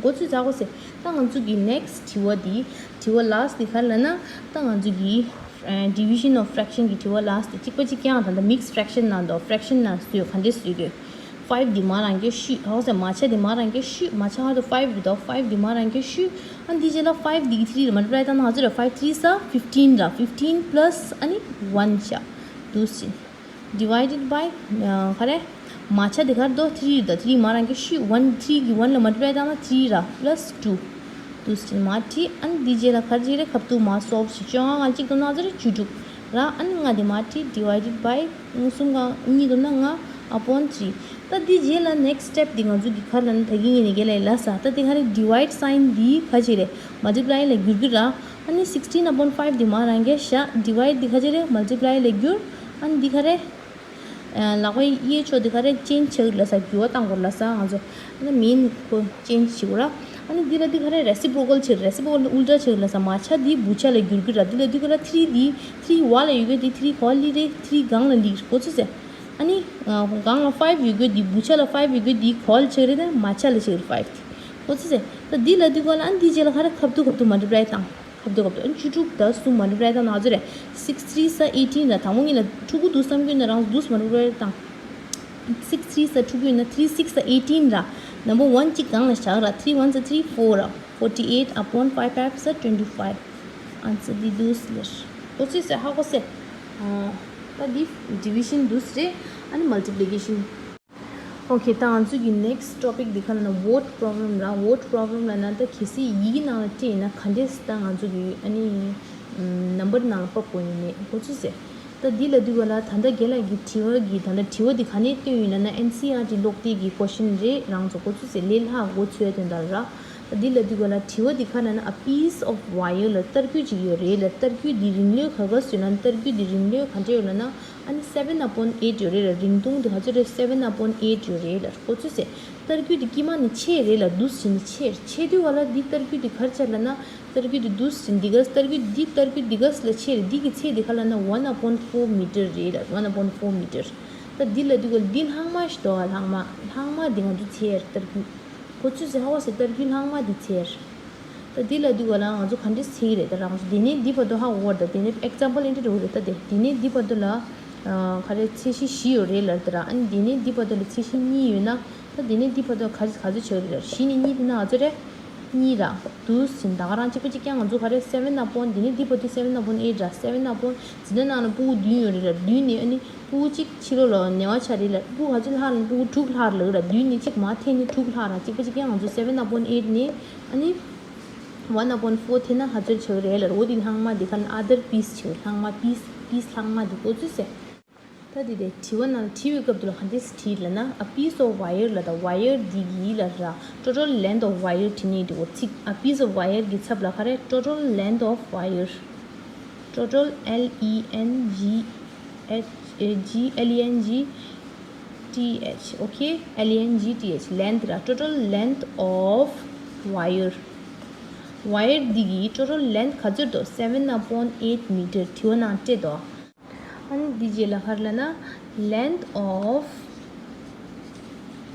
གོ་ཚོད་ཟ་གོ་སེ། ད་ང་ཚོ་གི་next དྲི་བ་འདི། དྲི་བ་last འདི་ག་རེ་ལབ་ན། ད་ང་ཚོ་གི་ཨ་division of fraction གི་དྲི་བ་last འདི་གཅིག་པ་གཅིག་རྐྱང་དང་ད་mixed fraction ནང་དུ་fraction ནང་བཟོས་ག་འདྲས་བཟོས་དགོས། five འདི་མ་རང་གི་ཤུ། ཧ་གོ་སེ། མ་ཆ་འདི་མ་རང་གི་ཤུ། མ་ཆ་ཧ་དུ་five འདི་དང་five འདི་མ་རང་གི་ཤུ། ཨ་འདི་རྗེས་ལ་five འདི་གི་three ལ་multiply བཏང་ན་ང་ཚོ་རེ། five threes are fifteen ར། fifteen plus ཨ་ནི་one བྱ། འདུག་སེ། divided by ག་རེ། མ་ཆ་དེ་ག་རེ་འདུག three རེད་ད། three མ་རང་གི་ཤུ། one three གི་one ལ་multiply བཏང་ན་three ར་plus two། དུ་སྲིད་མ་ཁྲི། ཨ་ནི་འདི་རྗེས་ལ་ག་རེ་རེད། ཁ་བསྡུ་མ་སོབ་ཞིག་བཅོ་ལྔ་གཅིག་དུ་ན་ཚར་བཅུ་དྲུག་ར། ཨ་ནི་ལྔ་དེ་མ་ཁྲི་divided by གསུམ་གང་གཉིས་དུ་ན་ལྔ་upon three། ད་འདི་རྗེས་ལ་next step འདི་ང་ཚོ་གི་ག་རེ་ལབ་ན་ད་གིན་ངས་ནས་རྒན་ལགས་ལ་ས། ད་དེ་ག་རེ། divide sign འདི་ག་ཅི་རེད། multiply ལ་འགྱུར་གི་ར། ཨ་ནི་sixteen upon five འདི་མ་རང་གི་ཤ། divide འདི་ག་ཅི་རེད། multiply ལ་འགྱུར། ཨ་ནི་འདི་ག་རེ། ལག་པའི་གཡས་ཕྱོགས་འདི་ག་རེ་change བྱེད་ལ་ས། འགྱུར་བ་བཏང་དགོས་ལ་ས། ང་ཚོ་ཨ་ནི་མིན་ཁོ་change བྱེད་དགོས་ར། ཨ་ནི་འདི་ལ་འདི་ག་རེ། reciprocal བྱེད། reciprocal ནི་ཨུལ་ཊ་བྱེད་ལ་ས། མ་ཆ་འདི་བུ་ཆ་ལ་འགྱུར་གི་ར། འདི་ལ་འདི་ག་ལ་three འདི་three བ་ལ་ཡོད་གི་འདི་three ག་ལི་རེད། three སྒང་ལ་ལི་གོ་ཚོད་ཟེར། ཨ་ནི་སྒང་ལ་five ཡོད་གི་འདི་བུ་ཆ་ལ་five ཡོད་གི་འདི་ག་ལ་བྱེད་རེད་ན་མ་ཆ་ལ་བྱེད་five འདི་གོ་ཚོད་ཟེར། ད་འདི་ལ་འདི་ག་ལ་ཨ་ནི་འདི་རྗེས་ལ་ག་རེ། ཁ་བསྡུ་ཁ་བསྡུ་multiply བཏང་། ཁ་བསྡུ་ཁ་བསྡུ། ཨ་ནི་བཅུ་དྲུག་དང་གསུམ་multiply བཏང་ན་ང་ཚོ་རེད། six threes are eighteen ར། དང་པོ་ངེད་ལ་ཕྲུ་གུ་འདུག་བསམ་གྱི་ཡོད་ན་རང་འདུག་multiply བཏང་། six threes are ཕྲུ་གུ་ཡིན་ན་three six are eighteen ར། number one གཅིག་སྒང་ལ་བཞག་ར། three ones are three four ར། forty eight upon five fives are twenty five། answer འདི་འདུག་ལེར། གོ་ཚོད་ཟེར། ཧ་གོ་སེ། ད་འདི་division འདུག་རེད། ཨ་ནི་multiplication། Okay ད་ང་ཚོ་གི་next topic འདི་ག་ལབ་ན་word problem ར། word problem ལབ་ན་ད་གལ་སྲིད་ཡི་གེ་ནང་ལ་བྲིས་ཡིན་ན་ག་འདྲས་ད་ང་ཚོ་གི་ཨ་ནི་number ནང་ལ་ཕབ་དགོས་ཡིན་མེད་གོ་ཚོད་ཟེར། ད་ ད་འདི་ལ་དུས་ག་ལ་ད་ལྟ་རྒན་ལགས་ཀྱི་དྲི་བ་གི་ད་ལྟ་དྲི་བ་འདི་ག་ནས་བཏོན་ཡོད་ན་ན་ཨེན་སི་ཨར་ཊི་ཀློག་དེབ་ཀྱི་ཀོ་ཤན་རེད། རང་ཚོ་གོ་ཚུལ་ཟེར་ལས་ལྷག་གོ་ཚོད་དོན་དག་ར། ད་འདི་ལ་དུས་ག་ལ་དྲི་བ་འདི་ག་ན་ན་a piece of wire ལ་རྟ་རྒྱུག་ཅིག་ཡོད་རེད་ལ། རྟ་རྒྱུག་འདི་རིང་ལོས་ག་ག་ཟེར་ན་རྟ་རྒྱུག་འདི་རིང་ལོས་ག་འདྲ་ཡོད་ལ་ན། ཨ་ནི་seven upon eight ཡོད་རེད་ལ། རིང་ཐུང་འདི་ག་ཚོད་རེད། seven upon eight ཡོད་རེད་ལ། གོ་ཚུལ་ཟེར། རྟ་རྒྱུག་འདི་དཀྱིལ་མ་ནས་ཆེ་རེད་ལ། འདུག་སེ་ནས་ཆེ་ཆེ་དུས་ག་ལ་འདི་རྟ་རྒྱུག་འདི་ག་རེ་ཆགས་ལ་ན། རྟ་རྒྱུག་འདི་འདུག་སེ་འདི་ག་རྟ་རྒྱུག་འདི་རྟ་རྒྱུག་འདི་ག་ལ་ཆེ་རེད། འདི་གི་ཚད་འདི་ག་ལ་ན་one upon four meter རེད་ལ། one upon four meter། ད་འདི་ལ་འདི་ག་འདི་ལྷག་མ་ཞིག་འདུག་ལྷག་མ་ལྷག་མ་འདི་ང་ཚོ་ཚད་རྟ་རྒྱུག་གོ་ཚུལ་ཟེར་ཧ་བ་ཟེར་རྟ་རྒྱུག་ལྷག་མ་འདི་ཚད། ད་འདི་ལ་འདི་ག་ལ་ང་ཚོ་ག་འདྲས་ཚད་རེད། ད་རང་ཚོ་འདི་ནས་འདི་བར་དུ་ཧ་གོ་བར་ད་འདི་ནས་example འདི་འདྲ་འོ་རེད། ད་འདི་འདི་ནས་འདི་བར་དུ་ལ་ག་རེ་ཚད་གཞི་བཞི་ཡོད་རེད་ལ། ད་ར་ཨ་ནི་འདི་ནས་འདི་བར་དུ་ལ་ཚད་གཞི་གཉིས་ཡོད་ན། ད་འདི་ནས་འདི་བར་དུ་ག་ག་ཚོད་ཆགས་རེད། བཞི་ནས་གཉིས་འདི་ན་ང་ཚོ་རེད། གཉིས་ར། འདུག་སེ་ད་ག་རང་གཅིག་པ་གཅིག་རྐྱང་ང་ཚོ་ག་རེ་seven upon འདི་ནས་འདི་བར་དུ་seven upon eight ར། seven upon འཛིན་གྲྭ་ནང་ལ་ཕྲུ་གུ་བདུན་ཡོད་རེད་ལ། བདུན་ནས་ཨ་ནི་ཕྲུ་གུ་གཅིག་ཕྱི་ལོགས་ལ་ཉེ་བ་ཆགས་རེད་ལ། ཕྲུ་གུ་ག་ཚོད་ལྷག་ལ་ཕྲུ་གུ་དྲུག་ལྷག་རེད་ལ། བདུན་ནས་གཅིག་མར་འཐེན་ནས་དྲུག་ལྷག་ར། གཅིག་པ་གཅིག་རྐྱང་ང་ཚོ་seven upon eight ནས་ཨ་ནི་one upon four འཐེན་ན་ག་ཚོད་ཆགས་རེད་ལ། འོ་འདི་ལྷག་མ་འདི་ག་ན་other piece ཆགས། ལྷག་མ་piece piece ལྷག་མ་འདི་གོ་ཚུལ་ཟེར། ད་འདི་དེ་དྲི་བ་ནང་དྲི་བའི་སྐབས་དུ་ལ་ག་འདྲས་དྲིས་ལ་ན། A piece of wire ལ་ད་wire འདི་གི་ལ་ར་total length of wire དྲི་ནས་འདི་འོ་ཚིག a piece of wire གི་ཚབ་ལ་ག་རེ་total length of wire total L E N G H G L E N G T H okay L E N G T H length ར་total length of wire wire འདི་གི་total length ག་ཚོད་དོ་seven upon eight meter དྲི་བ་ནང་སྤྲད་དོ། ཨ་ནི་འདི་རྗེས་ལ་ག་རེ་ལབ་ན། length of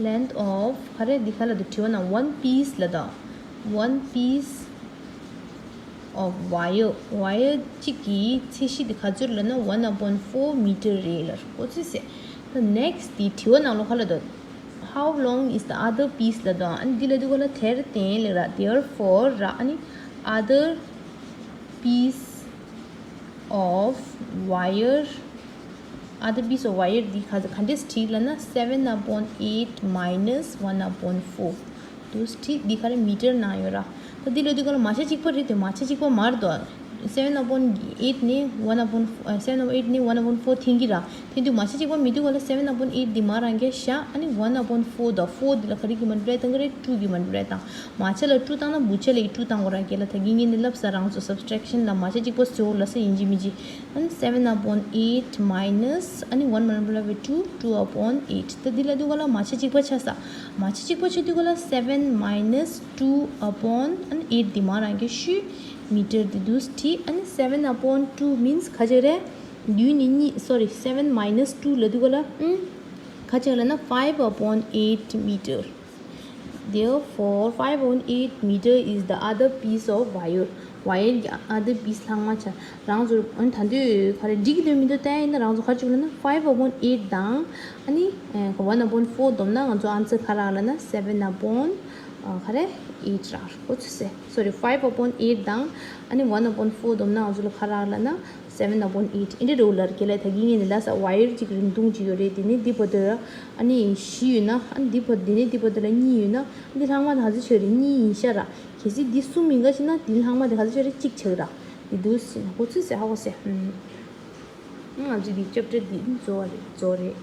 length of ག་རེ་འདི་ག་ལ་དུ་དྲི་བ་ན་one piece ལ་དང་། one piece of wire wire གཅིག་གི་ཚད་གཞི་འདི་ག་ཚོད་ལབ་ན་one upon four meter རེད་ལ། གོ་ཚུལ་ཟེར། ད་next འདི་དྲི་བ་ནང་ལོ་ག་ལ་དུ། How long is the other piece ལ་དང་། ཨ་ནི་འདི་ལ་དུ་ག་ལ་དེར་བརྟེན་ལ་ར། therefore ར་ཨ་ནི་other piece of wire other piece of wire འདི་ག་ག་འདྲས་བྲིས་ལབ་ན་seven upon eight minus one upon four དུ་བྲིས། འདི་ག་རེ་མི་ཊར་ནང་ཡོད་ར། ད་འདི་ལ་འདི་ག་ལ་མ་ཆ་གཅིག་པ་རེད་དེ། མ་ཆ་གཅིག་པ་མ་རེད་དོ། seven upon eight ནི་one upon seven upon eight ནི་one upon four འཐེན་གྱི་ར། འཐེན་དུས་མ་ཆ་གཅིག་པ་མི་འདུག་ག་ལ་seven upon eight འདི་མ་རང་གི་བཞག་ཨ་ནི་one upon four དང་four འདི་ལ་ག་རེ་གི་multiply བཏང་གི་རེད། two གི་multiply བཏང་། མ་ཆ་ལ་two བཏང་ན་བུ་ཆ་ལ་two བཏང་དགོས་ར། རྒན་ལགས་ད་གིན་ངས་ནི་ལབ་ས། རང་ཚོ་subtraction ལ་མ་ཆ་གཅིག་པ་ཟེར་བ་ལ་ས་ཡིན་གཅིག་མིན་གཅིག་ཨ་ནི་seven upon eight minus ཨ་ནི་one multiply with two two upon eight ད་འདི་ལ་འདུག་ག་ལ་མ་ཆ་གཅིག་པ་ཆ་ས། མ་ཆ་གཅིག་པ་ཆ་འདུག་ག་ལ་seven minus two upon ཨ་ནི་eight འདི་མ་རང་གི་ཤུ་མི་ཊར་འདི་འདུག་སེ་བྲིས། ཨ་ནི་seven upon two means ག་ཅིག་རེད། བདུན་ནི་གཉིས་sorry seven minus two ལ་འདུག་ག་ལ་ཨང་ག་ཅིག་ལབ་ན་five upon eight meter Therefore, five upon eight meter is the other piece of wire. wire གི་other piece ལྷག་མ་ཆ་རང་ཚོ་ཨ་ནི་ད་འདོད་ག་རེ་འགྲིག་གི་འདོད་མི་འདོད་ལྟ་ཡ་ཡིན་ན་རང་ཚོ་ག་རེ་བྱེད་དགོས་ལབ་ན་five upon eight དང་ཨ་ནི་one upon four བསྡོམས་ན་ང་ཚོ་answer ག་རག་ལབ་ན་seven upon ག་རེ་eight རག་གོ་ཚོད་ཟེར། sorry five upon eight དང་ཨ་ནི་one upon four བསྡོམས་ན་ང་ཚོ་ལ་ག་རག་ལབ་ན། seven upon eight ཨིན་དྲ་རོ་ལར་གེ་ལ་ད་གིན་ངས་ནི་ལ་ས་wire གཅིག་རིང་ཐུང་གཅིག་ཡོད་རེད། དེ་ནས་འདི་བར་དུ་ཨ་ནི་བཞི་ཡོད་ན་ཨ་ནི་འདི་བར་དེ་ནས་འདི་བར་དུ་ལ་གཉིས་ཡོད་ན་འདི་ལྷག་མ་ད་ག་ཚོད་ཆགས་རེད། གཉིས་ཡིན་ཤག་ར། གལ་སྲིད་འདི་གསུམ་ཡིན་ག་ཅིག་ན་འདི་ལྷག་མ་ད་ག་ཚོད་ཆགས་རེད། གཅིག་ཆགས་ར། འདི་འདུག་ཟེར་ན་གོ་ཚོད་ཟེར་ཧ་གོ་ཟེར། ང་ཚོ་འདི་chapter འདི་རྫོགས་པ་རེད། རྫོགས་རེད།